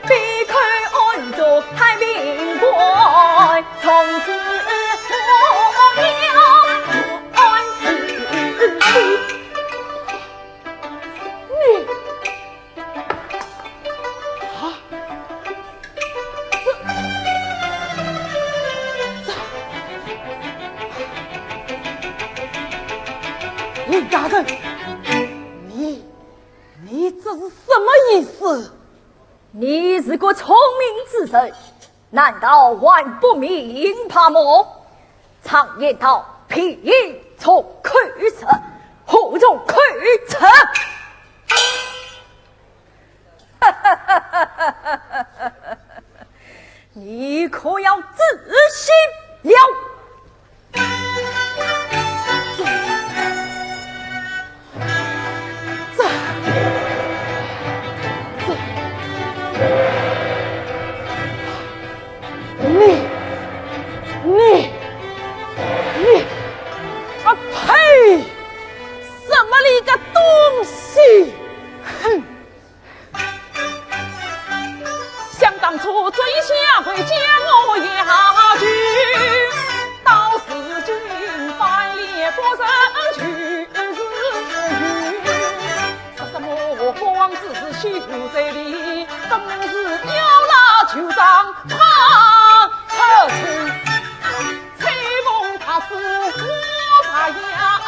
闭口安坐太平馆，从此我要安置地。你，啊，这，这，林大人，你 你这是什么意思？你是个聪明之人，难道还不明白么？常言道，贫从口出，祸从口出。你可要仔细了。 这，这，你，你，你，啊呸！什么了个东西？哼！ 想当初，周相会将我要求，到如今翻脸不认就是冤。说什么国王之子休在里，分明是要拿旧账怕出丑。吹风他是我怕呀。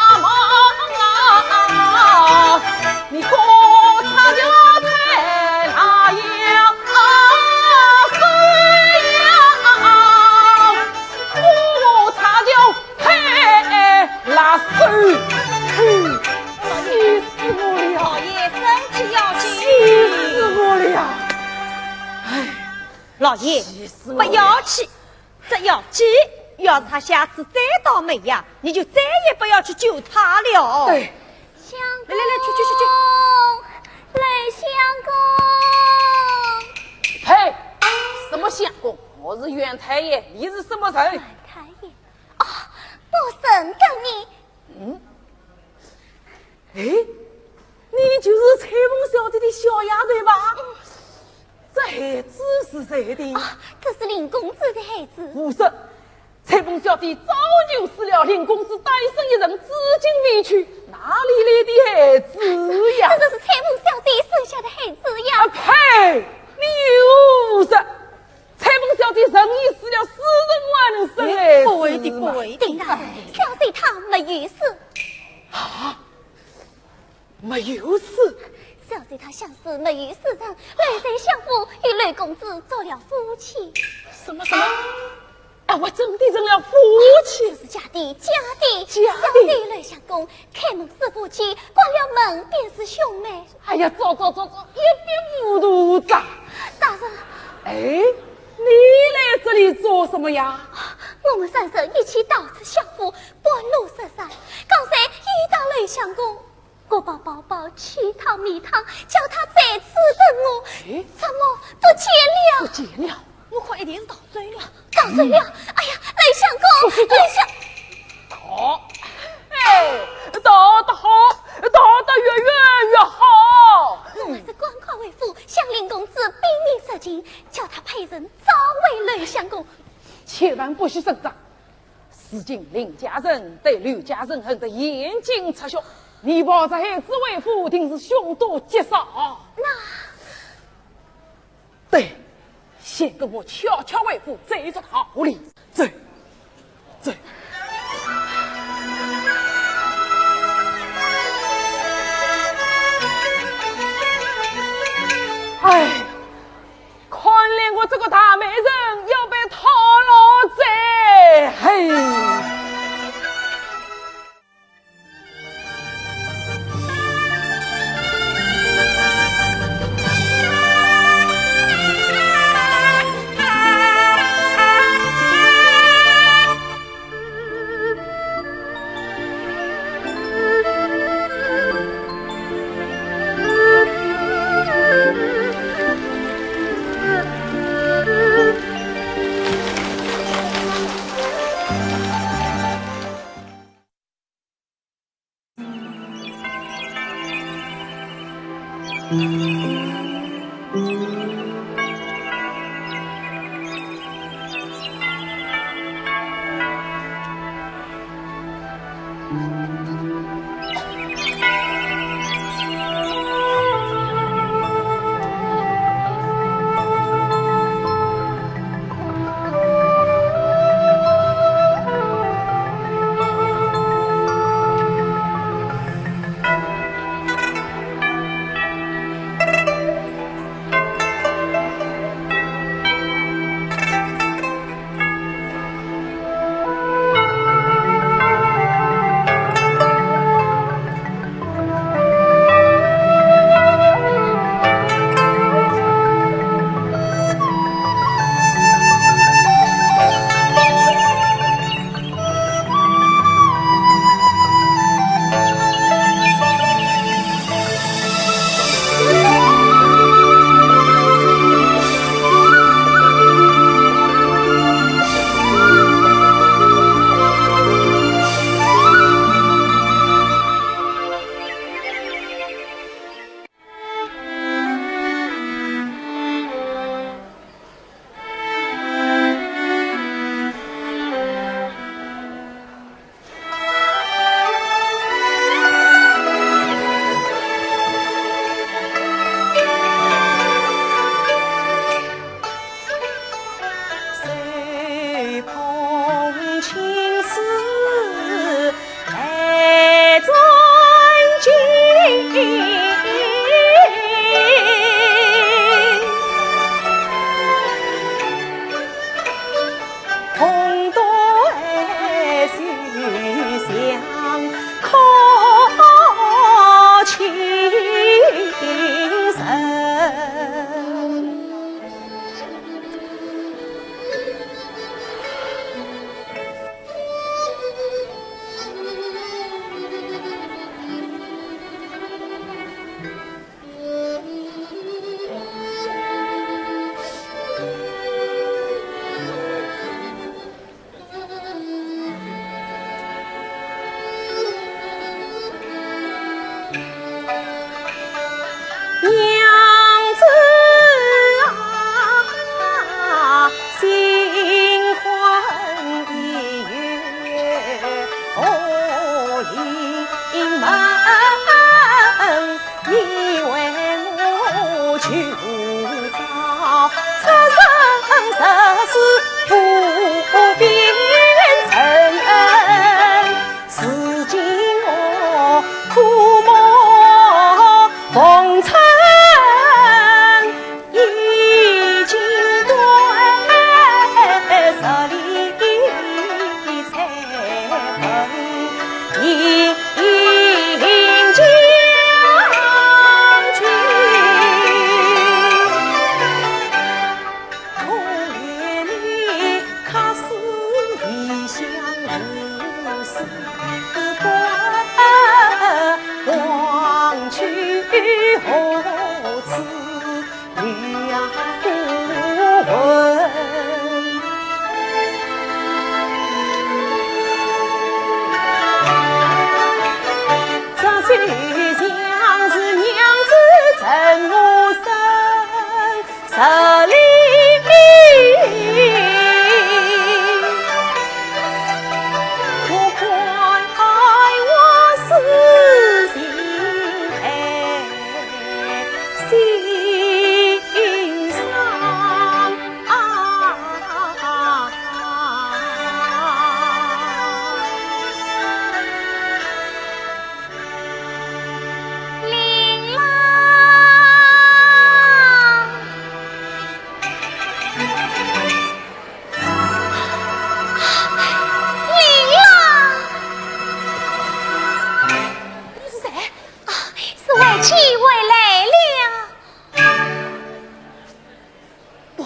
爷，气死我了！不要气，只要急，要是他下次再到梅阳，你就再也不要去救他了。对。相公，来来来，去去去去。雷相公。呸！什么相公？我是袁太爷，你是什么人？袁太爷。哦，不认得你。嗯？哎，你就是采萍小姐的小丫头吧？这孩子是谁的？啊，这是林公子的孩子。胡说！采萍小姐早就死了，林公子单身一人，至今未娶，哪里来的孩子呀？这就是采萍小姐生下的孩子呀。啊，呸！你又胡说！采萍小姐人已死了，死人还能生孩子吗？不会的，不会的。丁大人，小姐她没有死。啊？没有死？小姐她相思没有死人，来在相府与雷公子做了夫妻。什么什么？啊，我真的成了夫妻？这是假的，假的。假的？小姐与雷相公开门是夫妻，关了门便是兄妹。哎呀，糟糟糟糟，一塌糊涂哉！大人。哎，你来这里做什么呀？我们三人一起到此相府，半路失散，刚才遇到雷相公，我把包包、气汤、米汤，叫他在此等我，哎，怎么不见了？不见了？我看一定是逃走了。逃走了？哎呀，雷相公，不许动！雷相……逃！哎，逃得好，逃得越远越好。我还是赶快回府，向林公子禀明实情，叫他派人找回雷相公。千万不许声张。如今林家人对刘家人恨得眼睛出血，你抱着孩子回府，定是凶多吉少。那……对，先跟我悄悄回府，再说好哩。走，走。哎，看来我这个大媒人要被套牢哉，嘿。你是谁？啊，是外戚回来了。不，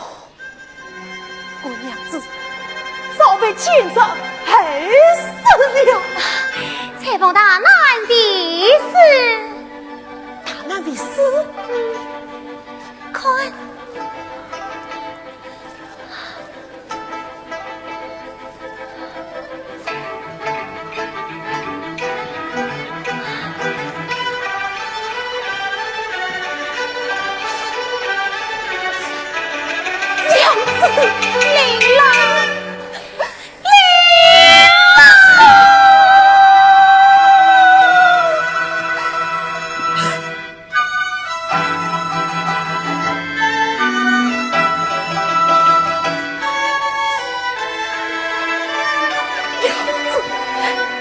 我娘子早被奸贼害死了。采访大难的事。大难的事？嗯，看。 娘子，林郎。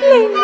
林娘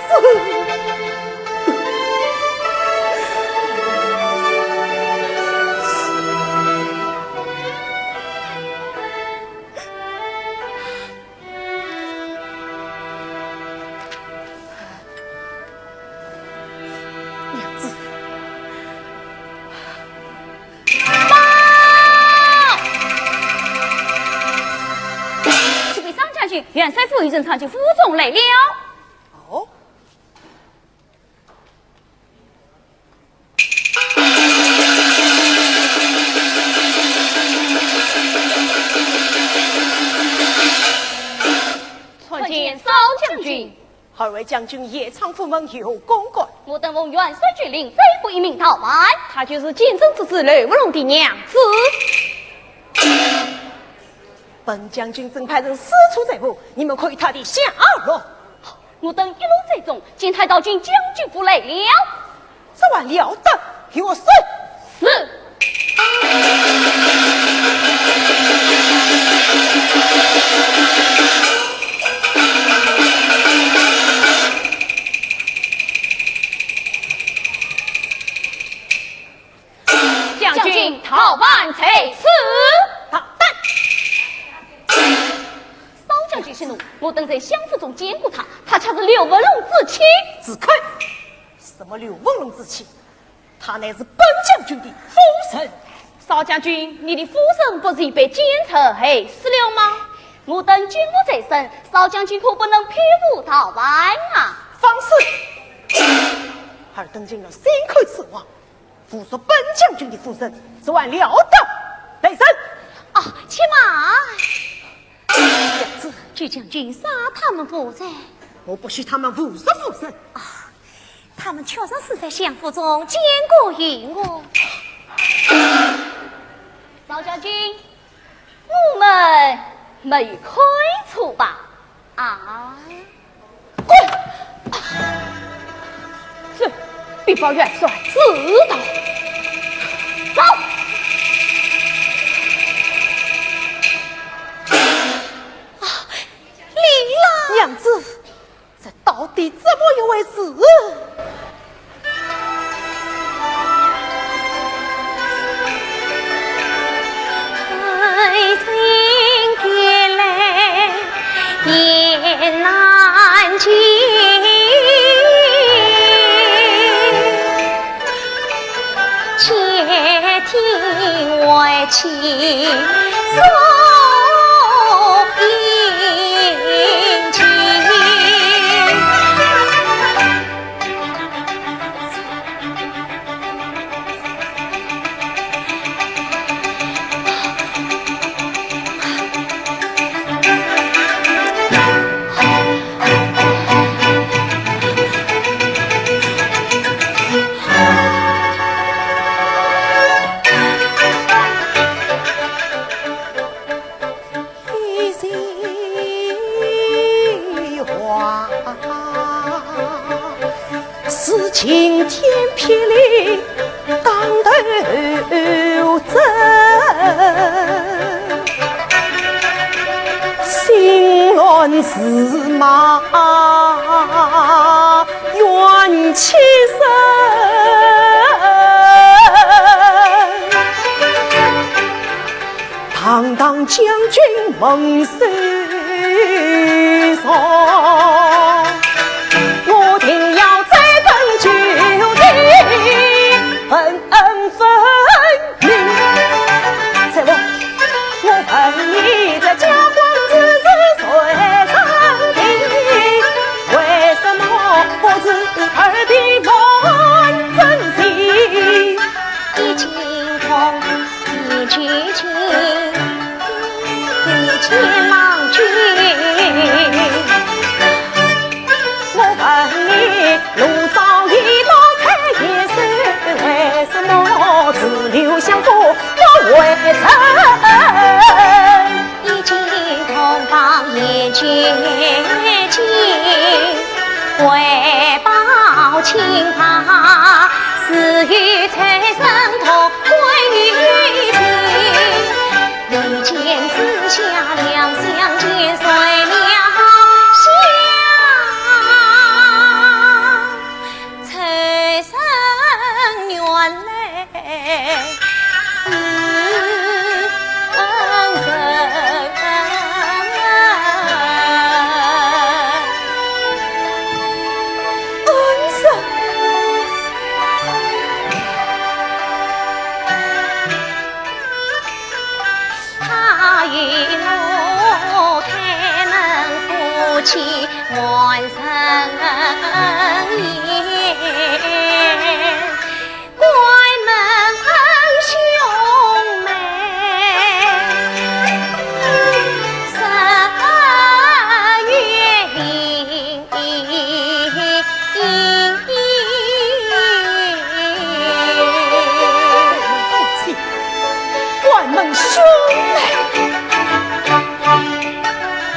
子。娘子。报！启禀商将军，元帅府尹正参见府中来了。哦。 参见少将军。二位将军夜闯府门有何干干？我等奉元帅军令，追捕一名逃犯。她就是奸臣之子刘文龙的娘子。本将军正派人四处追捕，你们可有她的下落？ 我等一路追踪，竟探到今将军府来了。这还了得！与我搜！是。将军，逃犯在此。大胆！ 少将军息怒，我等在相府中见过她，她恰是刘文龙之妻。住口！什么刘文龙之妻？她乃是本将军的夫人。少将军，你的夫人不是已被奸臣害死了吗？我等金屋在身，少将军可不能偏护造反啊！放肆！尔等竟然心狠手辣，侮辱本将军的夫人，这还了得！来人！啊，且慢！娘子，救将军杀他们夫人。我不许他们侮辱夫人。啊，他们确实是在相府中奸过淫我。少将军， 我们没有开除吧？啊？滚！这禀报元帅，知道。走。啊，李郎。娘子， 这到底怎么一回事？一席话，是晴天霹雳当头震，心乱如麻怨气深。 堂堂将军蒙羞容，我定要追根究底，分明分明。再问，我问你，这家光之事谁生定？为什么不是二弟问真情？ 一径通一句情，一见望君。我问你，路上一道开眼色，为什么只留香火不为人？ 一径通往眼前尽，为报清白，自有再生同归于尽。一见之下，两相见，谁料想 此生原来是恩人。恩人。 他与我开门夫妻完成言，关门兄妹十月里。 关门兄妹。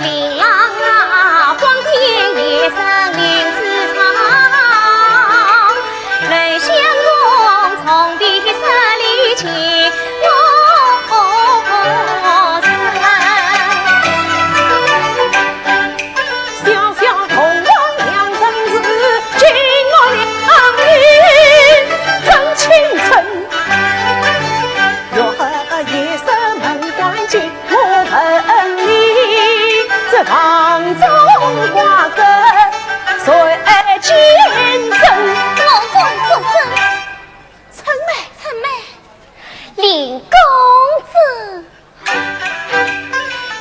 林郎啊，光天也是明珠草，楼相公从未失礼见我身。 小小同房两人事，君我两女真情深。月黑夜深门关紧，我问你，这房中瓜葛谁见证？我敢作证。春妹，春妹，林公子。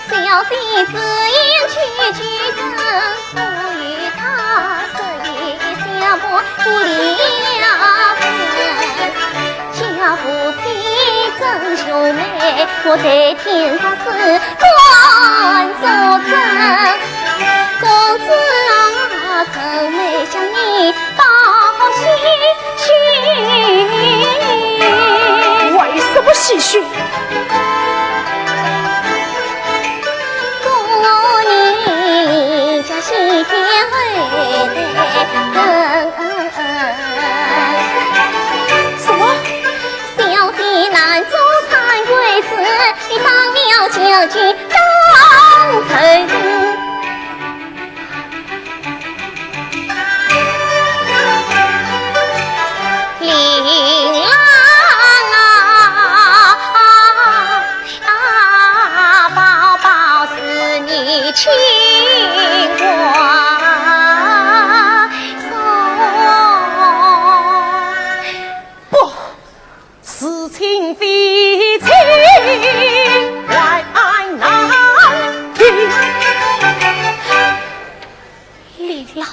小姐子我对天发誓，敢作证，公子啊，从未向你报喜讯。为什么喜讯？故我离家西天后代。什么？ 小姐难做惭愧事，你当了小姐当成。林郎啊，宝宝是你亲官送。不， 是亲非亲，还难定。林郎，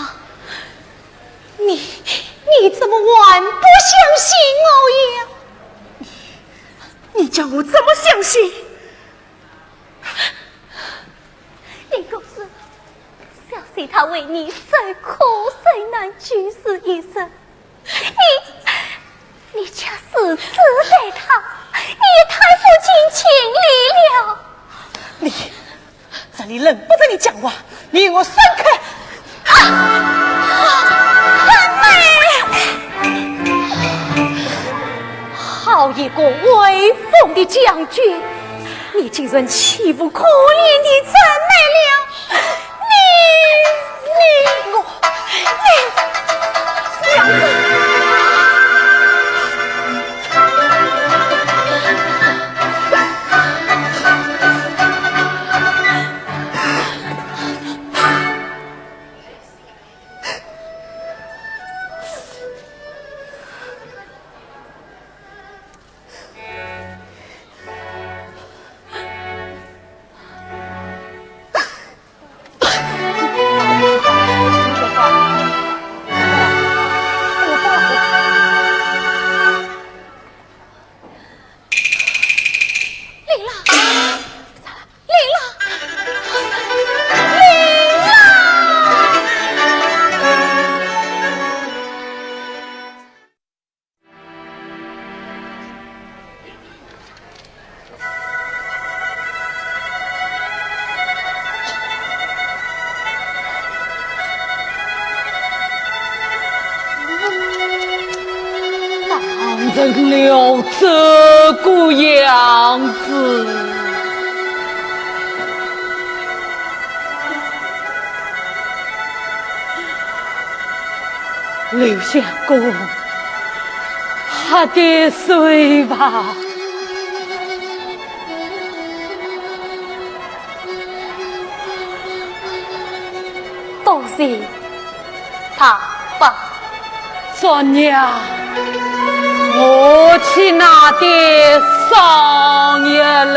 你，你怎么还不相信我呀？你，你叫我怎么相信？林公子，小姐她为你受苦受难九死一生， 你，你却如此待她，你也太不近情理了。你，这里轮不得你讲话，你与我闪开！啊！三妹！好一个威风的将军，你竟然欺负可怜的陈妹了！ 你，你，我，你，娘子。林郎，林郎，林郎！ 当成了这个样子。 留下个好的水吧。多谢大伯。算了，我去拿点伤药来。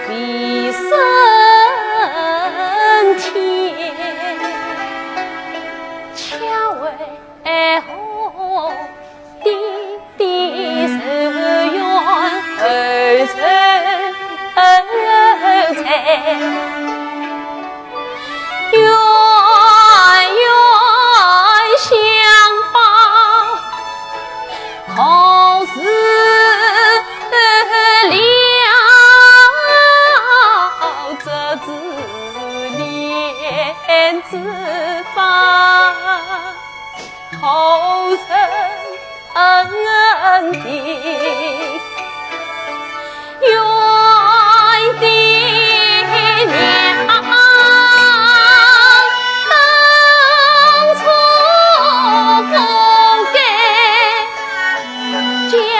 为升天，巧为红的的是冤后生在。 冤冤相报何时了？折枝连枝发，何人 恩的冤的娘，当初不该将儿呀。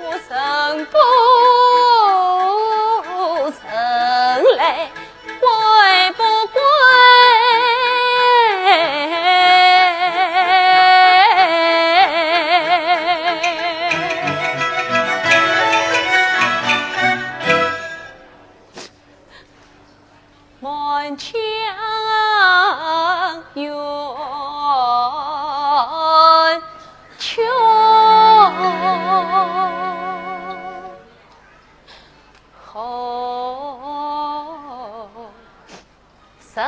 我生不生来 归不归？满腔冤屈 何时了？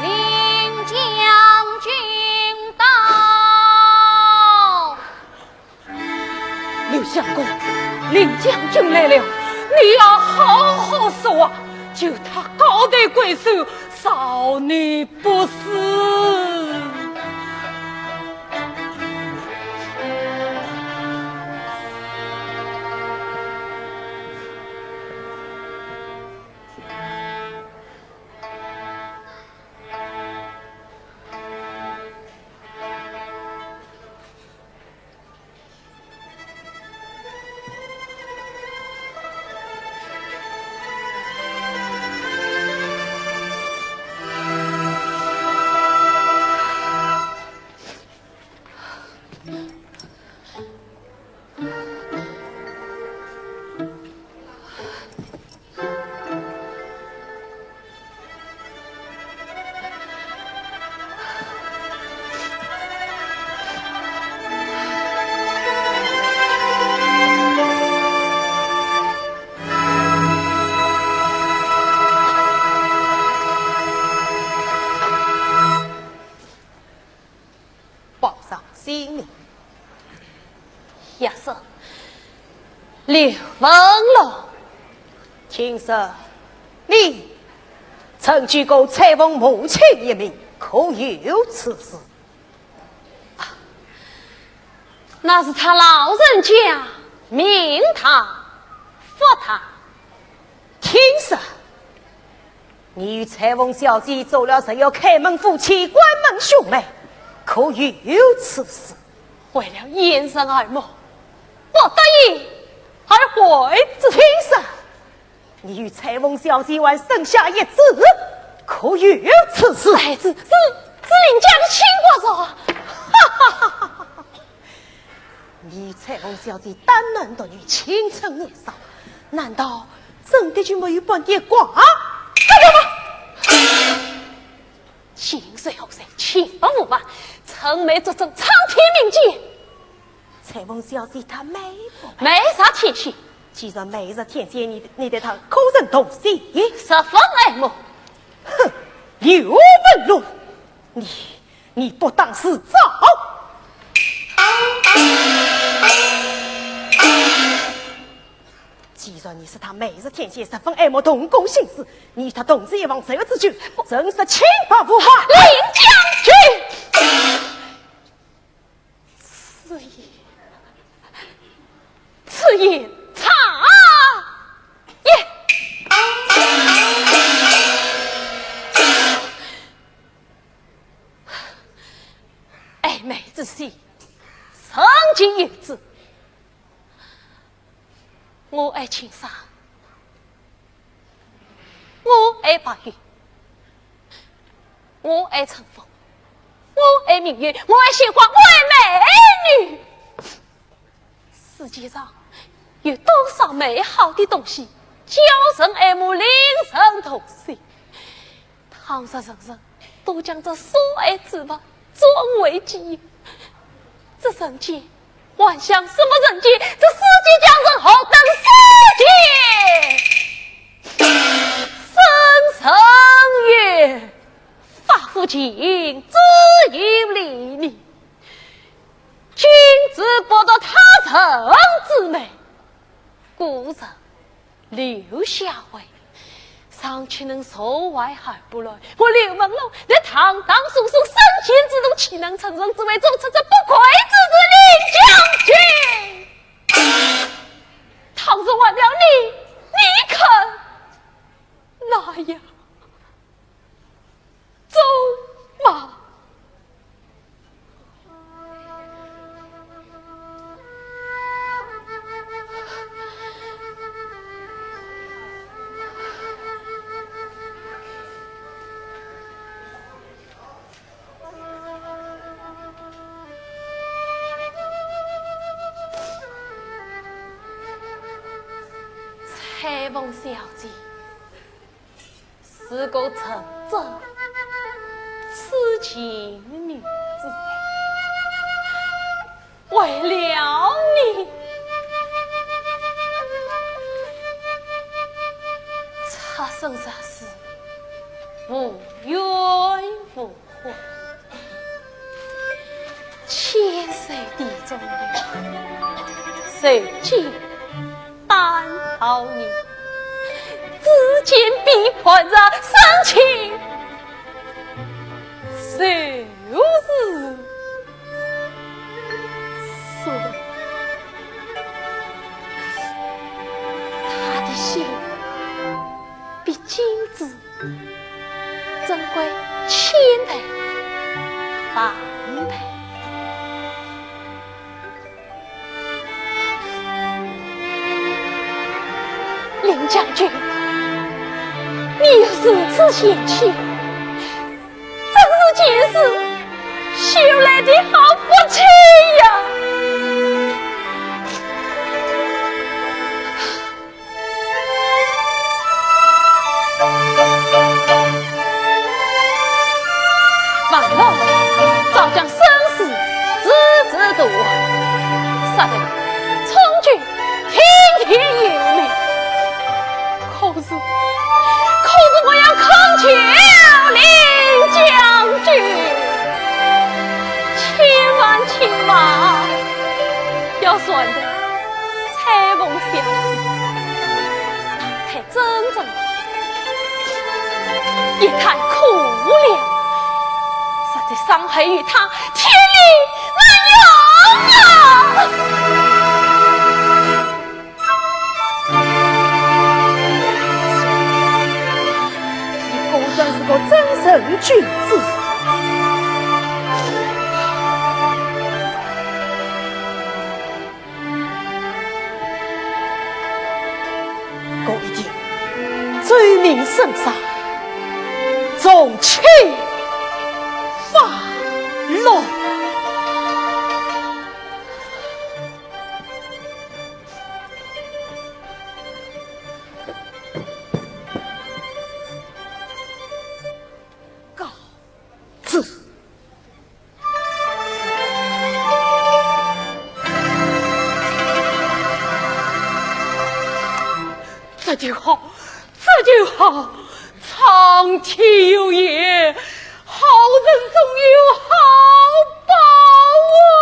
令将军到。 刘相公，令将军来了，你要好好说话，求他高抬贵手，饶你不死。 报上姓名。也是刘文龙。听说你曾救过蔡翁母亲一命，可有此事？啊，那是他老人家命大福大。听说 你与蔡翁小姐做了十月开门夫妻，关门兄妹，可有此事？为了掩人耳目，不得已而为之。听说你与蔡翁小姐还生下一子，可有此事？哎，这，这，这令家的亲骨肉。哈哈哈哈哈！ 你与蔡翁小姐单男独女，青春年少，难道真的就没有半点瓜？哎呀妈！近水楼台，千百步外，青梅竹马，苍天并肩。蔡翁小姐她美不美？美若天仙。既然美若天仙，你，你对她可曾动心？十分爱慕。哼，刘文龙，你 你不当自招。既然你说他每日天天十分爱慕，动过心思，你与他同住一房，谁有知觉？真是清白无法。令将军，此言，此言差也。爱美之心，人皆有之。 我爱青山，我爱白云，我爱春风，我爱明月，我爱鲜花，我爱美女。世界上有多少美好的东西，叫人爱慕，令人动心。 倘若人人都将这所爱之物作为己有，这人间还像什么人间？这世界将成何等世界？圣人云：发乎情，止于礼义。君子不夺他人之美，故人 留下惠，尚且能坐怀而不乱。我刘文龙，这堂堂祖宗三千之徒，岂能趁人之危，做出这不轨之事？令将军，倘若换了你，你肯那样 走马。采萍小姐， 是个真正痴情女子，为了你，出生入死，无怨无悔。 千岁的忠良，谁见担当你？只见背叛着深情，谁是谁？他的心比金子 珍贵千倍、万倍。令将军，你有如此贤妻，真是前世修来的好福气呀！ 文龙早将生死置之度外，杀得充军，听天由命。可是，可是我要恳求令将军，千万千万要选择 采萍小姐，她太真诚了，也太可怜，实在伤害于她，天理难容啊！你果然是个正人君子。 我一定奏明圣上，从轻发落。告辞。 这就好，这就好，苍天有眼，好人总有好报啊！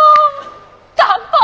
大宝。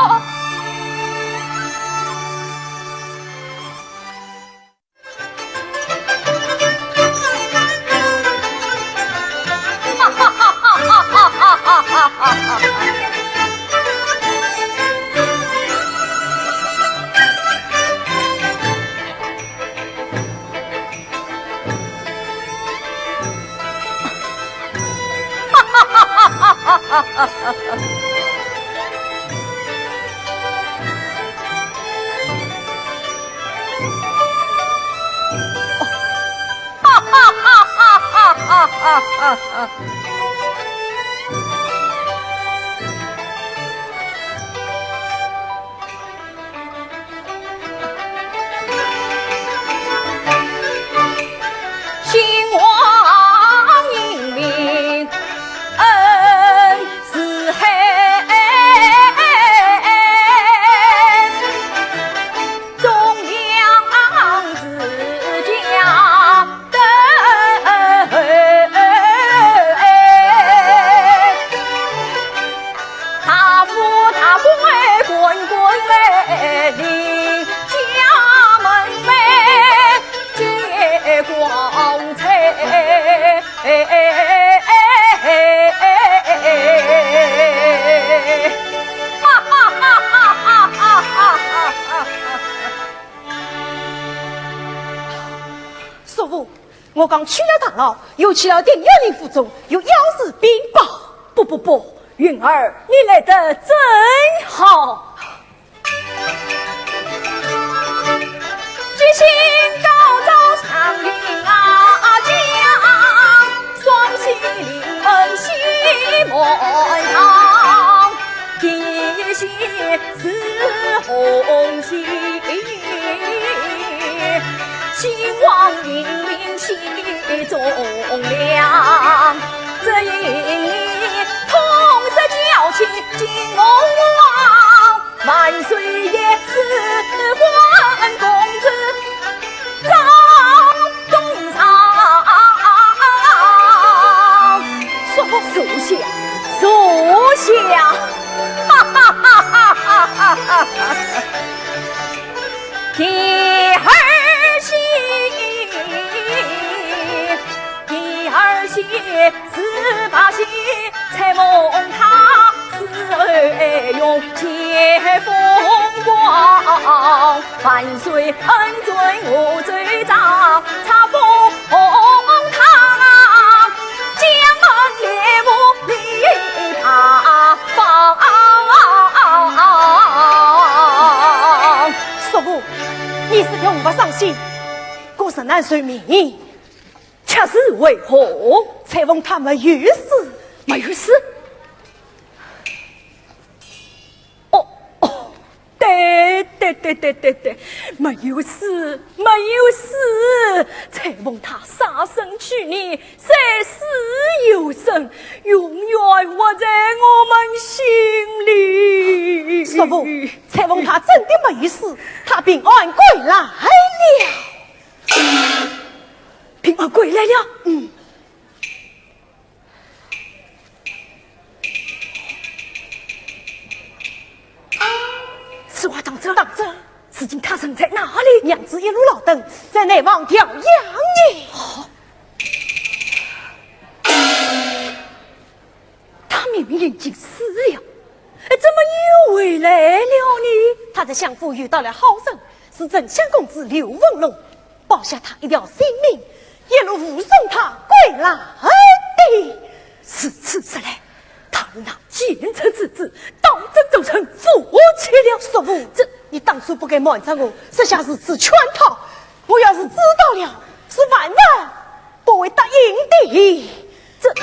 兴旺英明恩四海，忠良之家登。 大富大贵滚滚来临，家门来接光彩。哈哈哈哈哈哈哈哈哈！叔父， 我刚去了大牢，又去了定远令府中，又要是禀报。不不不，云儿，你来得正好。吉星高照祥云啊，吉祥，双喜临门喜满堂，吉星似红喜。 兴旺英明喜忠良，只因你痛失娇妻金凤凰，万岁爷赐官公子赵东昌。叔父坐下，坐下。哈哈哈哈哈哈！ 第二喜，第二喜是八喜，采凤塔四后用接凤凰，万岁恩准我奏章，插凤塔，将门帘幕里大放。 叔父，你是听我伤心，可是难受命。却是为何？采凤塔没有死。没有死？哦，哦，对，对，对，对，对，对，没有死，没有死。采凤塔杀身去世， 在世有生，永远活在我们心里。叔父，采凤塔真的没有死，她平安归来了。平安归来了？嗯。 此话当真？当真。如今她人在哪里？娘子一路劳顿，在南方调养呢。哦。她明明已经死了，哎，怎么又回来了呢？她在相府遇到了好人，是镇相公子刘文龙， 保下她一条性命，一路护送她归来的。如此说来，她与那奸臣之子当真做成夫妻了。叔父，这……你当初不该瞒着我，设下如此圈套，我要是知道了，是万万不会答应的。这……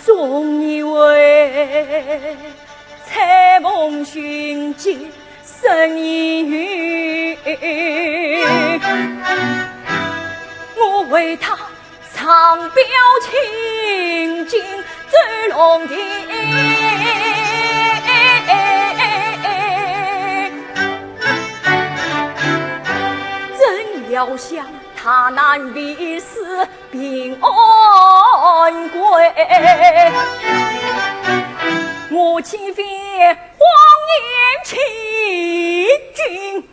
终以为采凤寻奸生疑，我为她上表请进奏龙庭。怎料想她难避死 平安归。我岂非谎言欺君，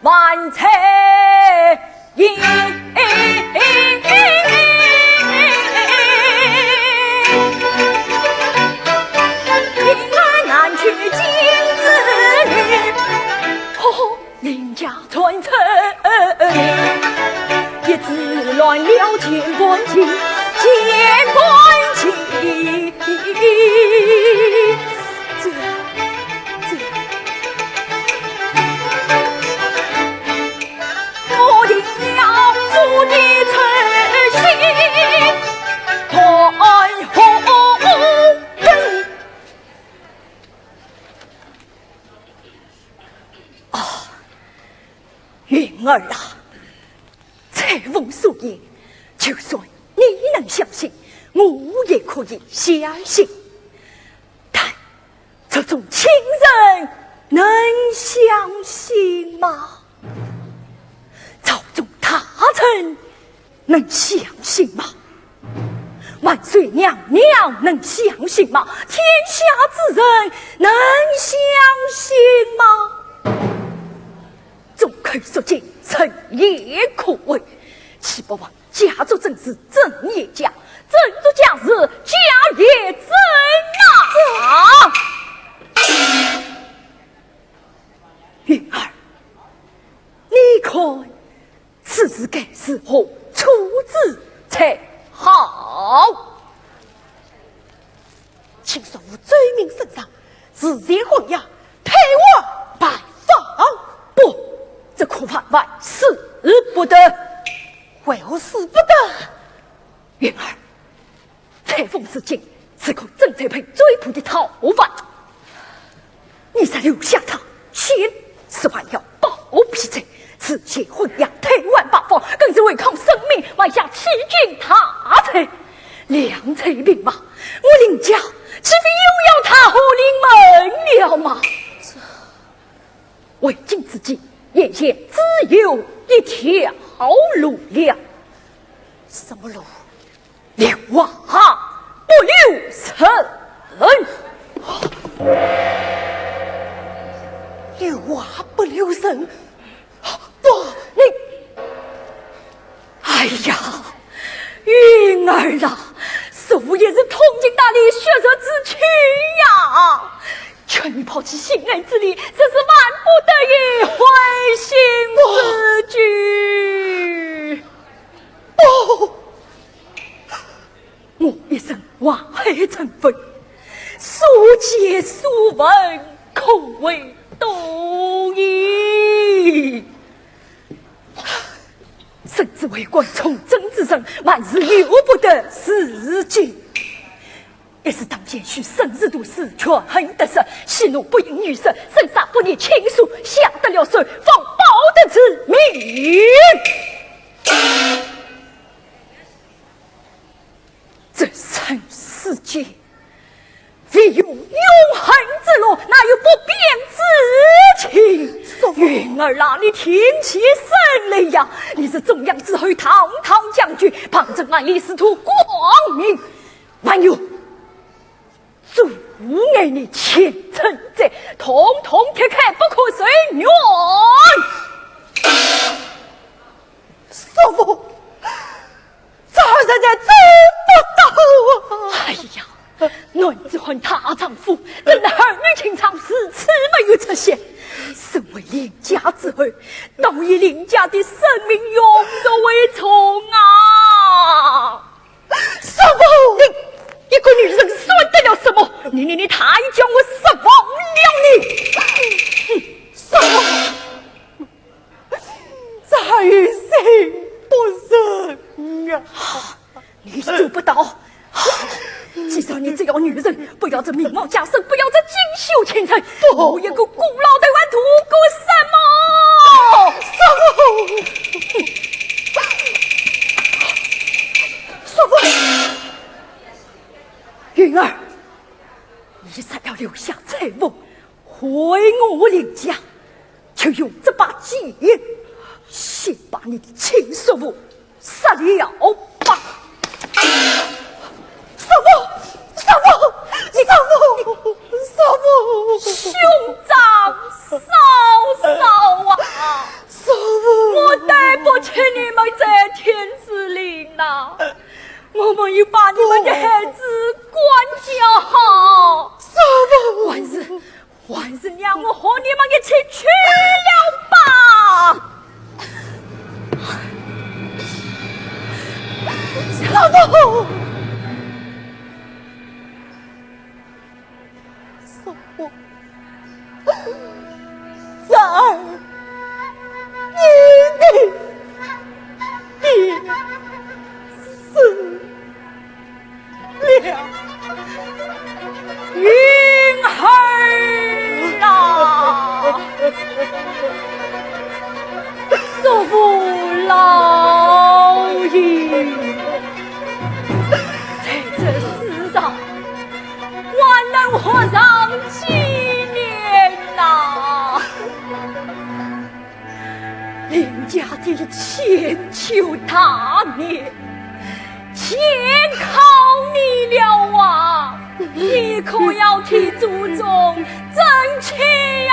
瞒采云？平儿难娶金枝女。吼吼！ 林家传臣，一枝乱柳要见官情，见官情。这，这，我定要做的诚心，看后跟。啊，云儿啊， 采萍所言，就算你能相信，我也可以相信。但这种亲人能相信吗？朝中大臣能相信吗？万岁娘娘能相信吗？天下之人能相信吗？ 众口铄金，人言可畏，岂不枉家族正是正也家，正做家事，家也正啊！云儿，你看此事该如何处置才好？请叔父奏明圣上， 自请皇爷退还班房。不，这可万万使不得。为何使不得？云儿，采萍如今只可正在陪追捕的逃犯，你若留下她，先是犯了包庇罪，自请皇爷退还班房，更是违抗圣命，犯下欺君大罪。两罪并罚，我林家岂非又要踏后林门了吗？为今之计，眼前只有一条路了。什么路？留娃不留人。留娃不留人？不，你……哎呀，云儿啊，叔父也是痛尽他的血肉之躯呀！劝你抛弃心爱之人，实是万不得已，悔心之举。不！我一生望海成飞，所见所闻可谓多矣。深知为官从政之人，万事由不得自己。一时当间，须审时度势，权衡得失，息怒不应于色，生杀不逆亲疏，下得了手，方保得此命。这人世间，唯有永恒之路，哪有不变之情？云儿啊，你挺起身来呀！你是中央之后，堂堂将军，旁人眼里是图功名，还有 阻碍你前程者，统统踢开，不可随愿。叔父，这儿实在做不到啊！哎呀，男子汉大丈夫，怎奈儿女情长，如此没有出息。身为林家之后，当以林家的生命永远为重啊！ 叔父，你一个女人算得了什么？你你你，她已将我失望了你！叔父，这儿于心不忍啊！你做不到。既然你这样女人，不要这名望家声，不要这锦绣前程，不，我一个孤老头还图个什么？叔父，叔父。 云儿，你若要留下采萍，回我林家，就用这把剑，先把你的亲叔父杀了吧。叔父，叔父，叔父，叔父！兄长嫂嫂啊，叔父！我对不起你们这天之灵呐。 我们已把你们的孩子管教好，叔父，还是，还是让我和你们一起去了吧。我，这儿，你的爹死了。云儿啊，叔父老矣，在这世上， 还能活上几年呐？林家的千秋大业，全靠你了啊！你可要替祖宗争气呀！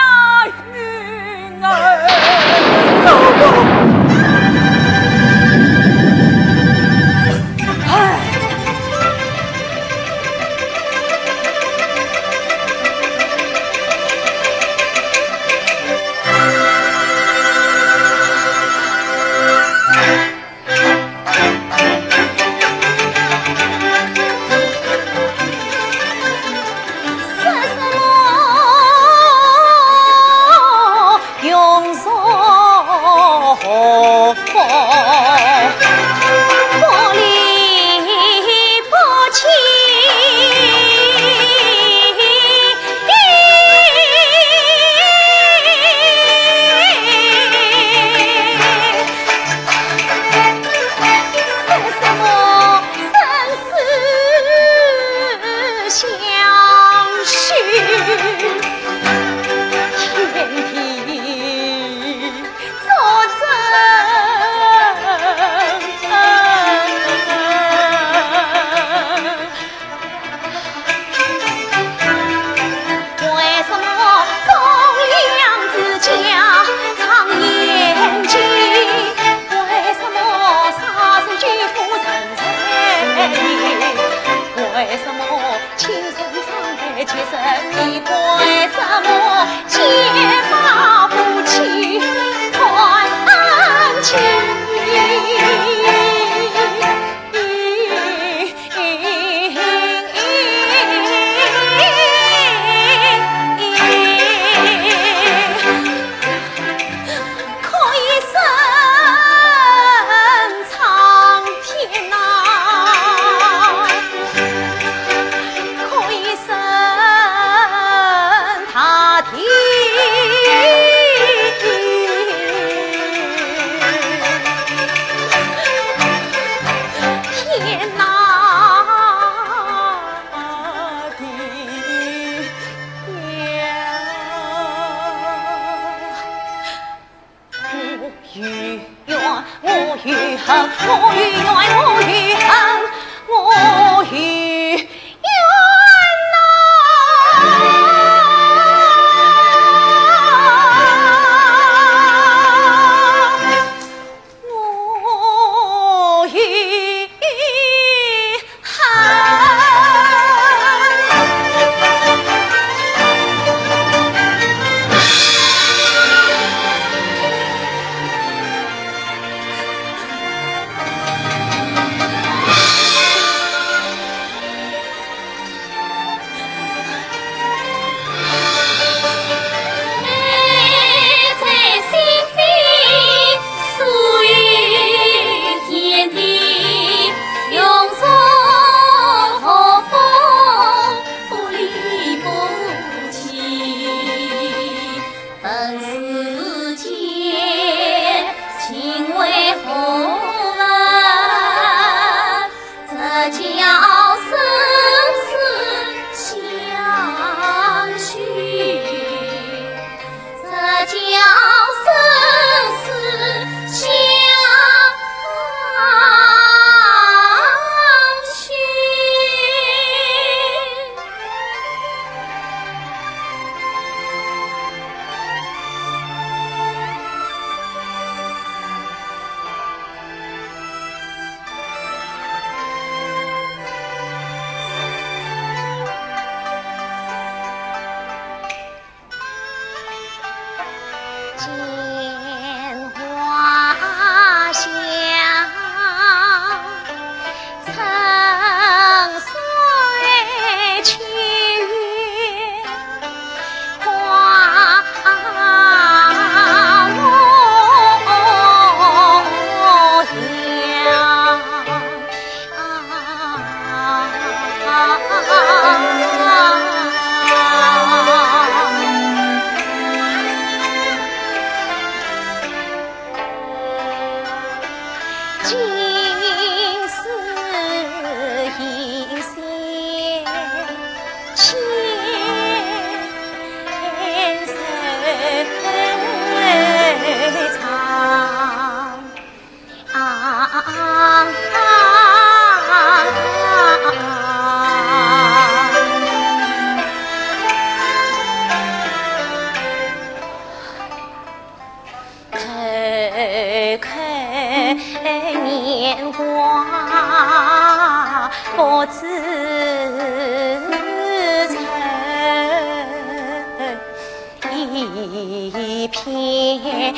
一片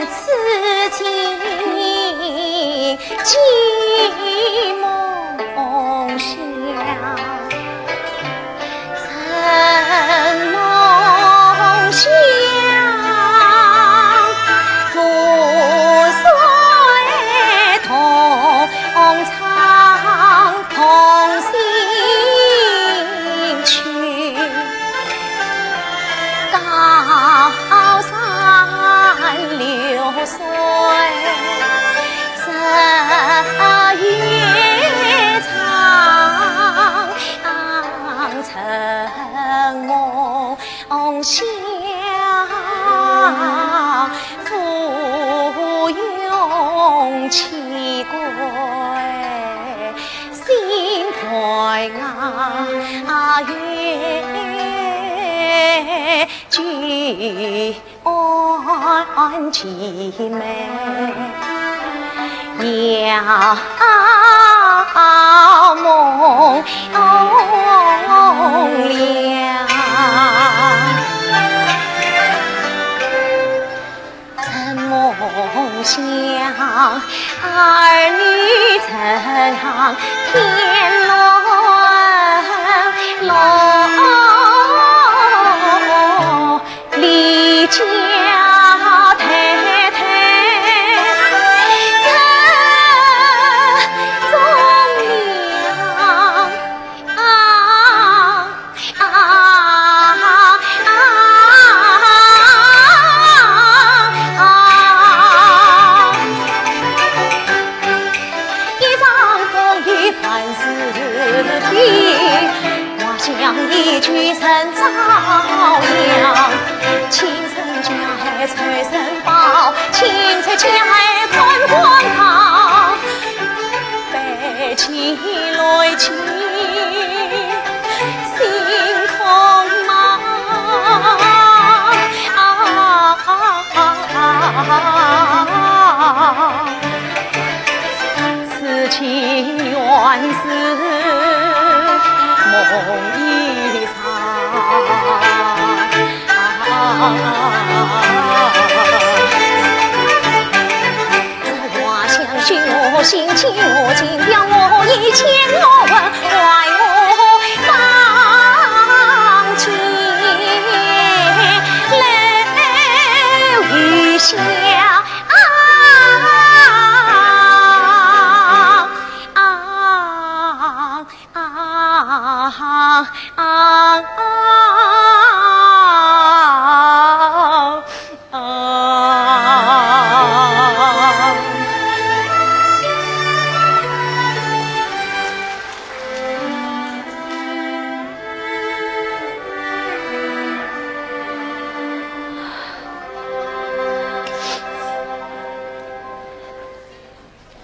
痴情寂寞乡。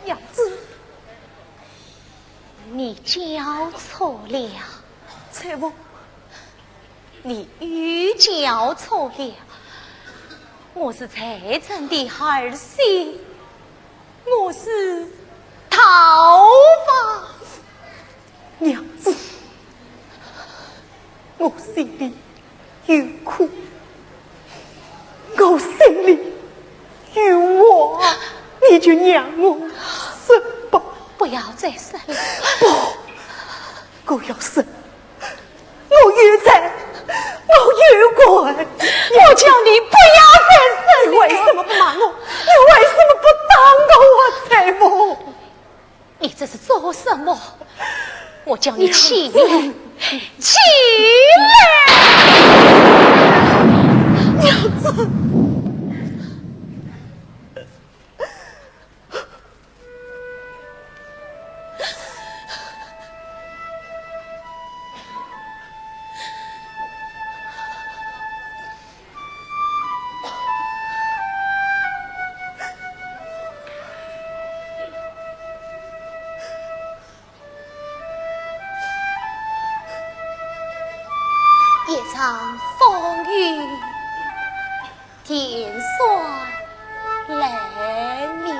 娘子，你叫错了。翠凤，你又叫错了。我是翠珍的儿媳，我是桃花。娘子，我心里有苦，我心里有话，你就让我说吧。不要再说了。不，我要说。 我有罪，我有过。我叫你不要再说了。你为什么不骂我？你为什么不打我啊，翠凤？你这是做什么？我叫你起来，起来！娘子。 一场风雨 天算来临，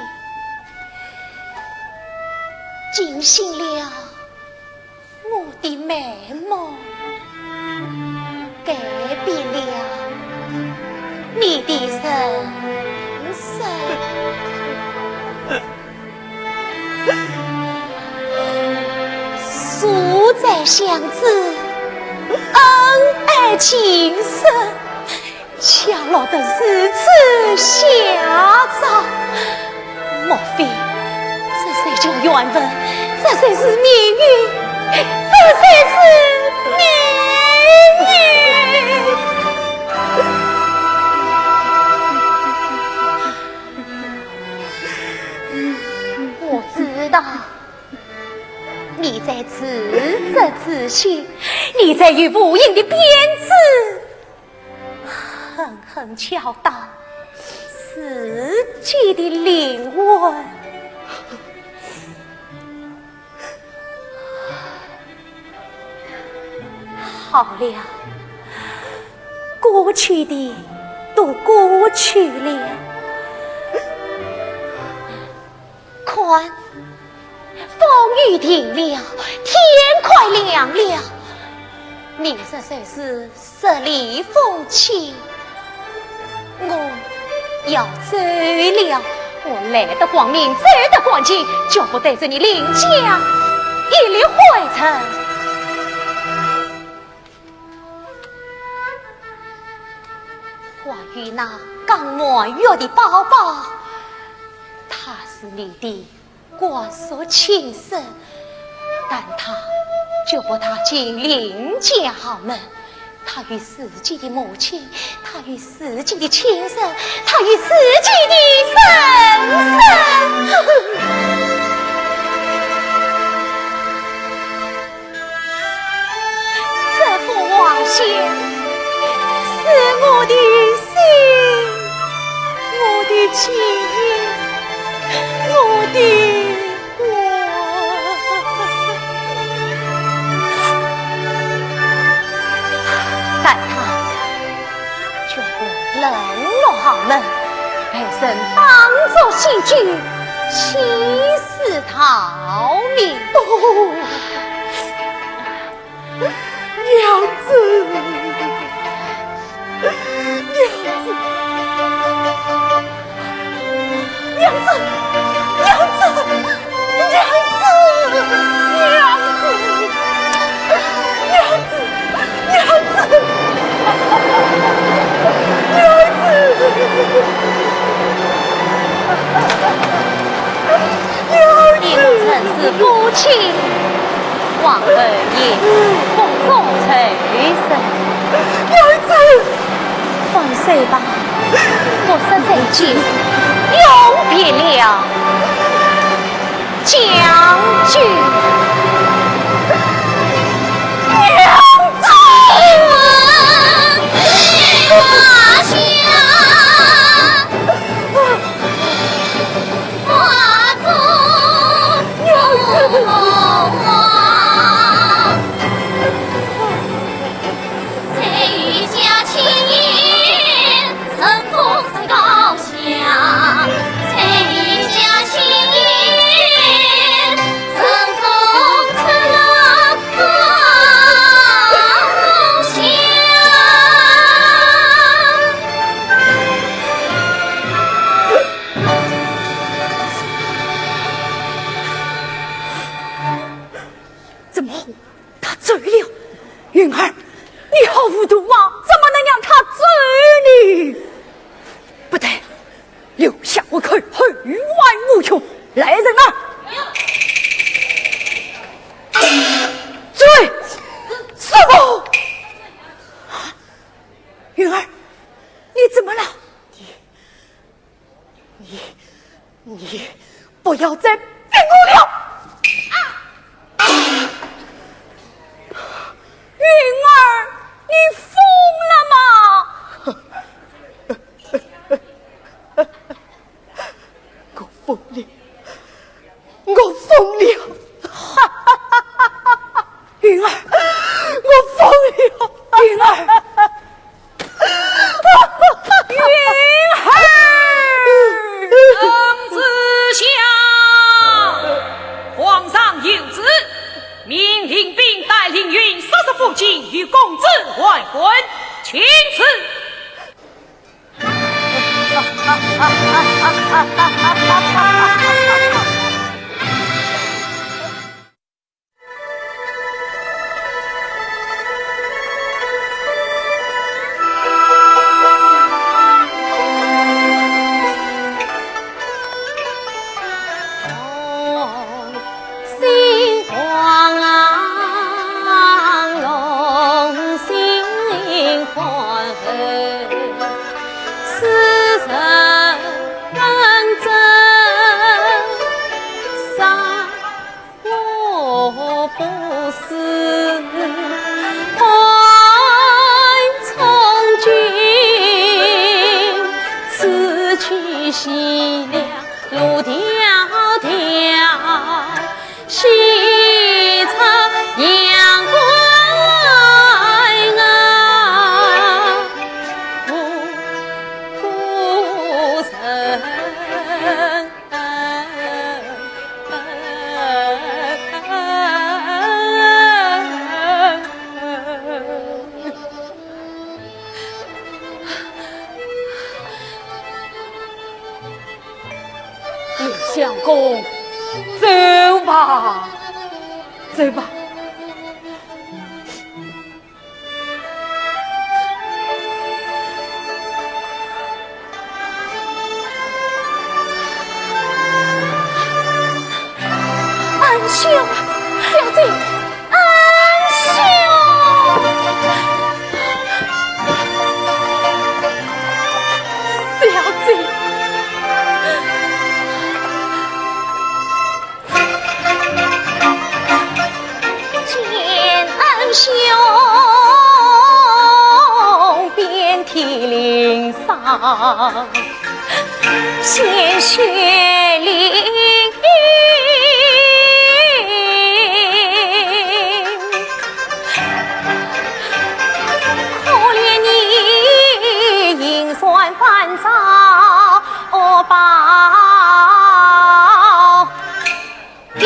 惊醒了我的美梦，改变了的人生。素斋巷子，恩爱情深，却落得如此下场。莫非这才叫缘分，这才是命运，这才是命运。 我知道，你在自责之心，你在用无影的编织，狠狠敲打自己的灵魂。好了，过去的都过去了。 看，风雨停了，天快亮了。明日就是十里风清。我要走了，我来得光明，走得干净，绝不带着你林家一粒灰尘。 还有那刚满月的宝宝，他是你的骨肉亲生，但他绝不踏进林家豪门。他与自己的母亲，他与自己的亲生，他与自己的人生。 这幅画像是我的心，我的记忆，我的光。但他 却不冷落豪门，被人当作戏剧，欺世逃命。哦，娘子，娘子，娘子，娘子。 娘子，娘子，娘子，娘子，娘子。你我曾是夫妻，往后也不做仇人。娘子，放手吧，我实在已经永别了。 将军。娘子！怎么，他走了？云儿，你好糊涂啊！怎么能让他走呢？不得，留下活口，后患无穷。来人啊！追！什么？云儿，你怎么了？你，你，你不要再逼我了！啊！云儿，你疯了吗？我疯了，我疯了！云儿，我疯了！云儿，云儿！ 皇上有旨，命令兵带凌云、四十府军与公子完婚，请旨。相公，走吧，走吧。恩兄，小姐。 恩兄，小姐。见恩兄遍体鳞伤。 鲜血淋淋，可怜你银船翻潮，哦，报应。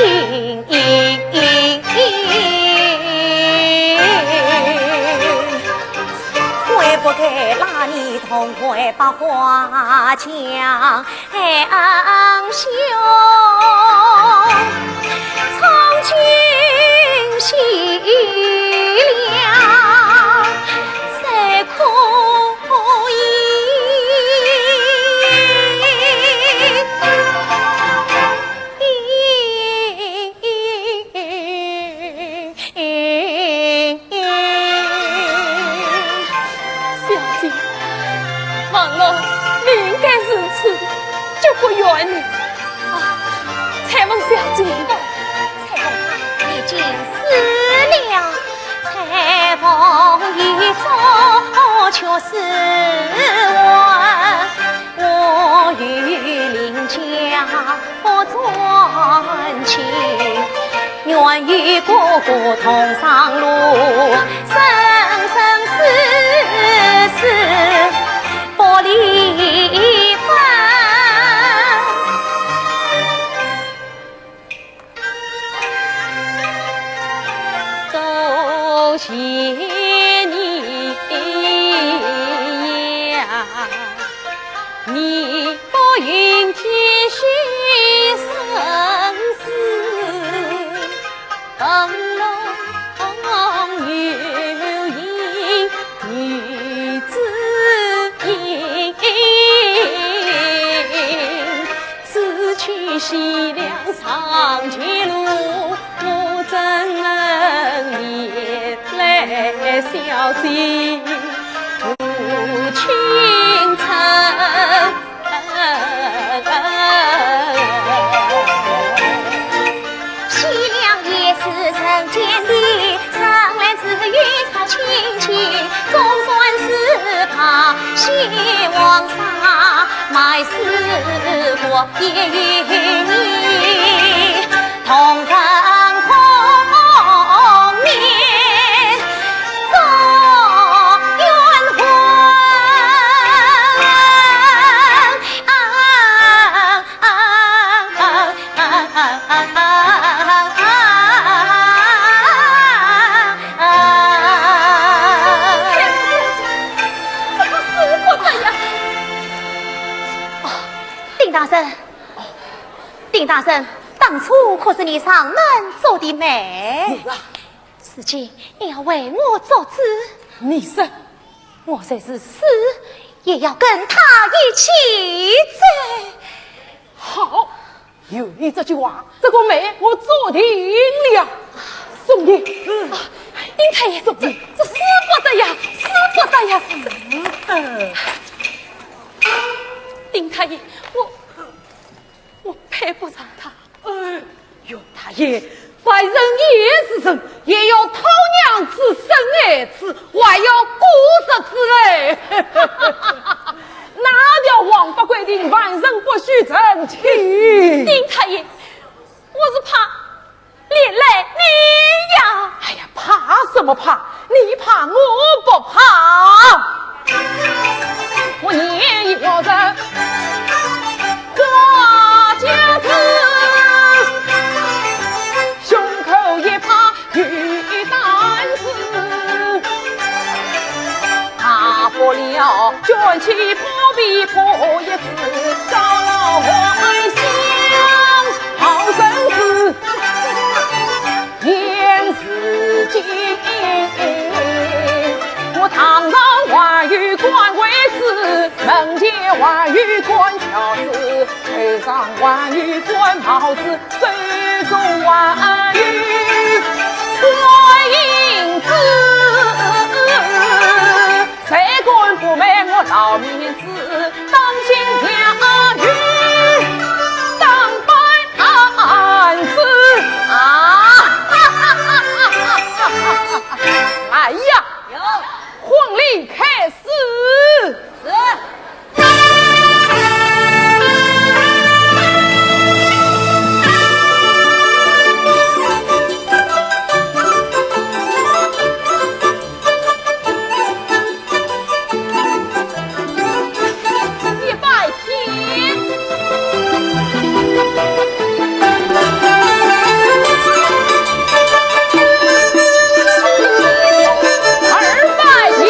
悔不该拉你同归百花江，哎，恩兄，从今西凉谁可依？ 小姐，望我命该如此，就不怨你。啊，采萍小姐。采萍，你竟死了。 采萍一族却是我，我与林家不专情，愿与哥哥同上路，生生世世不离分。 多谢你呀，你不允天许生死，灯笼有影女子影。 此去西凉长街路，我怎能连累小姐无情仇？西凉也是人间地，常来自有他亲情，总算是他谢皇上。 埋尸骨也与你同坟共眠，祝愿魂。这个舍不得呀！啊，大人，丁大人，当初可是你上门做的媒？是啊。如今你要为我做主。你说，我就是死，也要跟他一起走。好，有你这句话，这个媒我做定了。宋义。啊，丁太爷，这，这使不得呀，使不得呀。嗯。丁太爷，我，我配不上他。哎，袁大爷，凡人也是人，也要讨娘子、生儿子，还要顾侄子嘞。哪条王法规定凡人不许成亲？丁太爷，我是怕 连累你呀。哎呀，怕什么怕？你怕我不怕。我年幼人，花甲子，胸口一把玉簪子，大不了卷起包皮破一子，高还乡好生子。 现如今，我堂上还有官位子，门前还有官轿子，头上还有官帽子，手中还有官印子。谁敢不卖我老面子？ 当心下雨，当板案子啊！来呀，有。婚礼开始。是。一拜天。二拜地。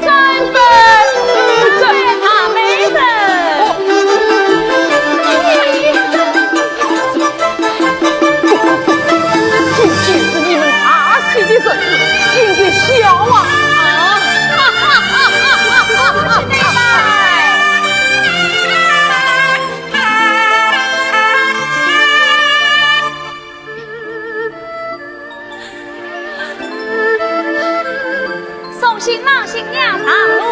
三分之二，大媒人。今天是你们大喜的日子，应该笑啊！啊！送新郎新娘上路。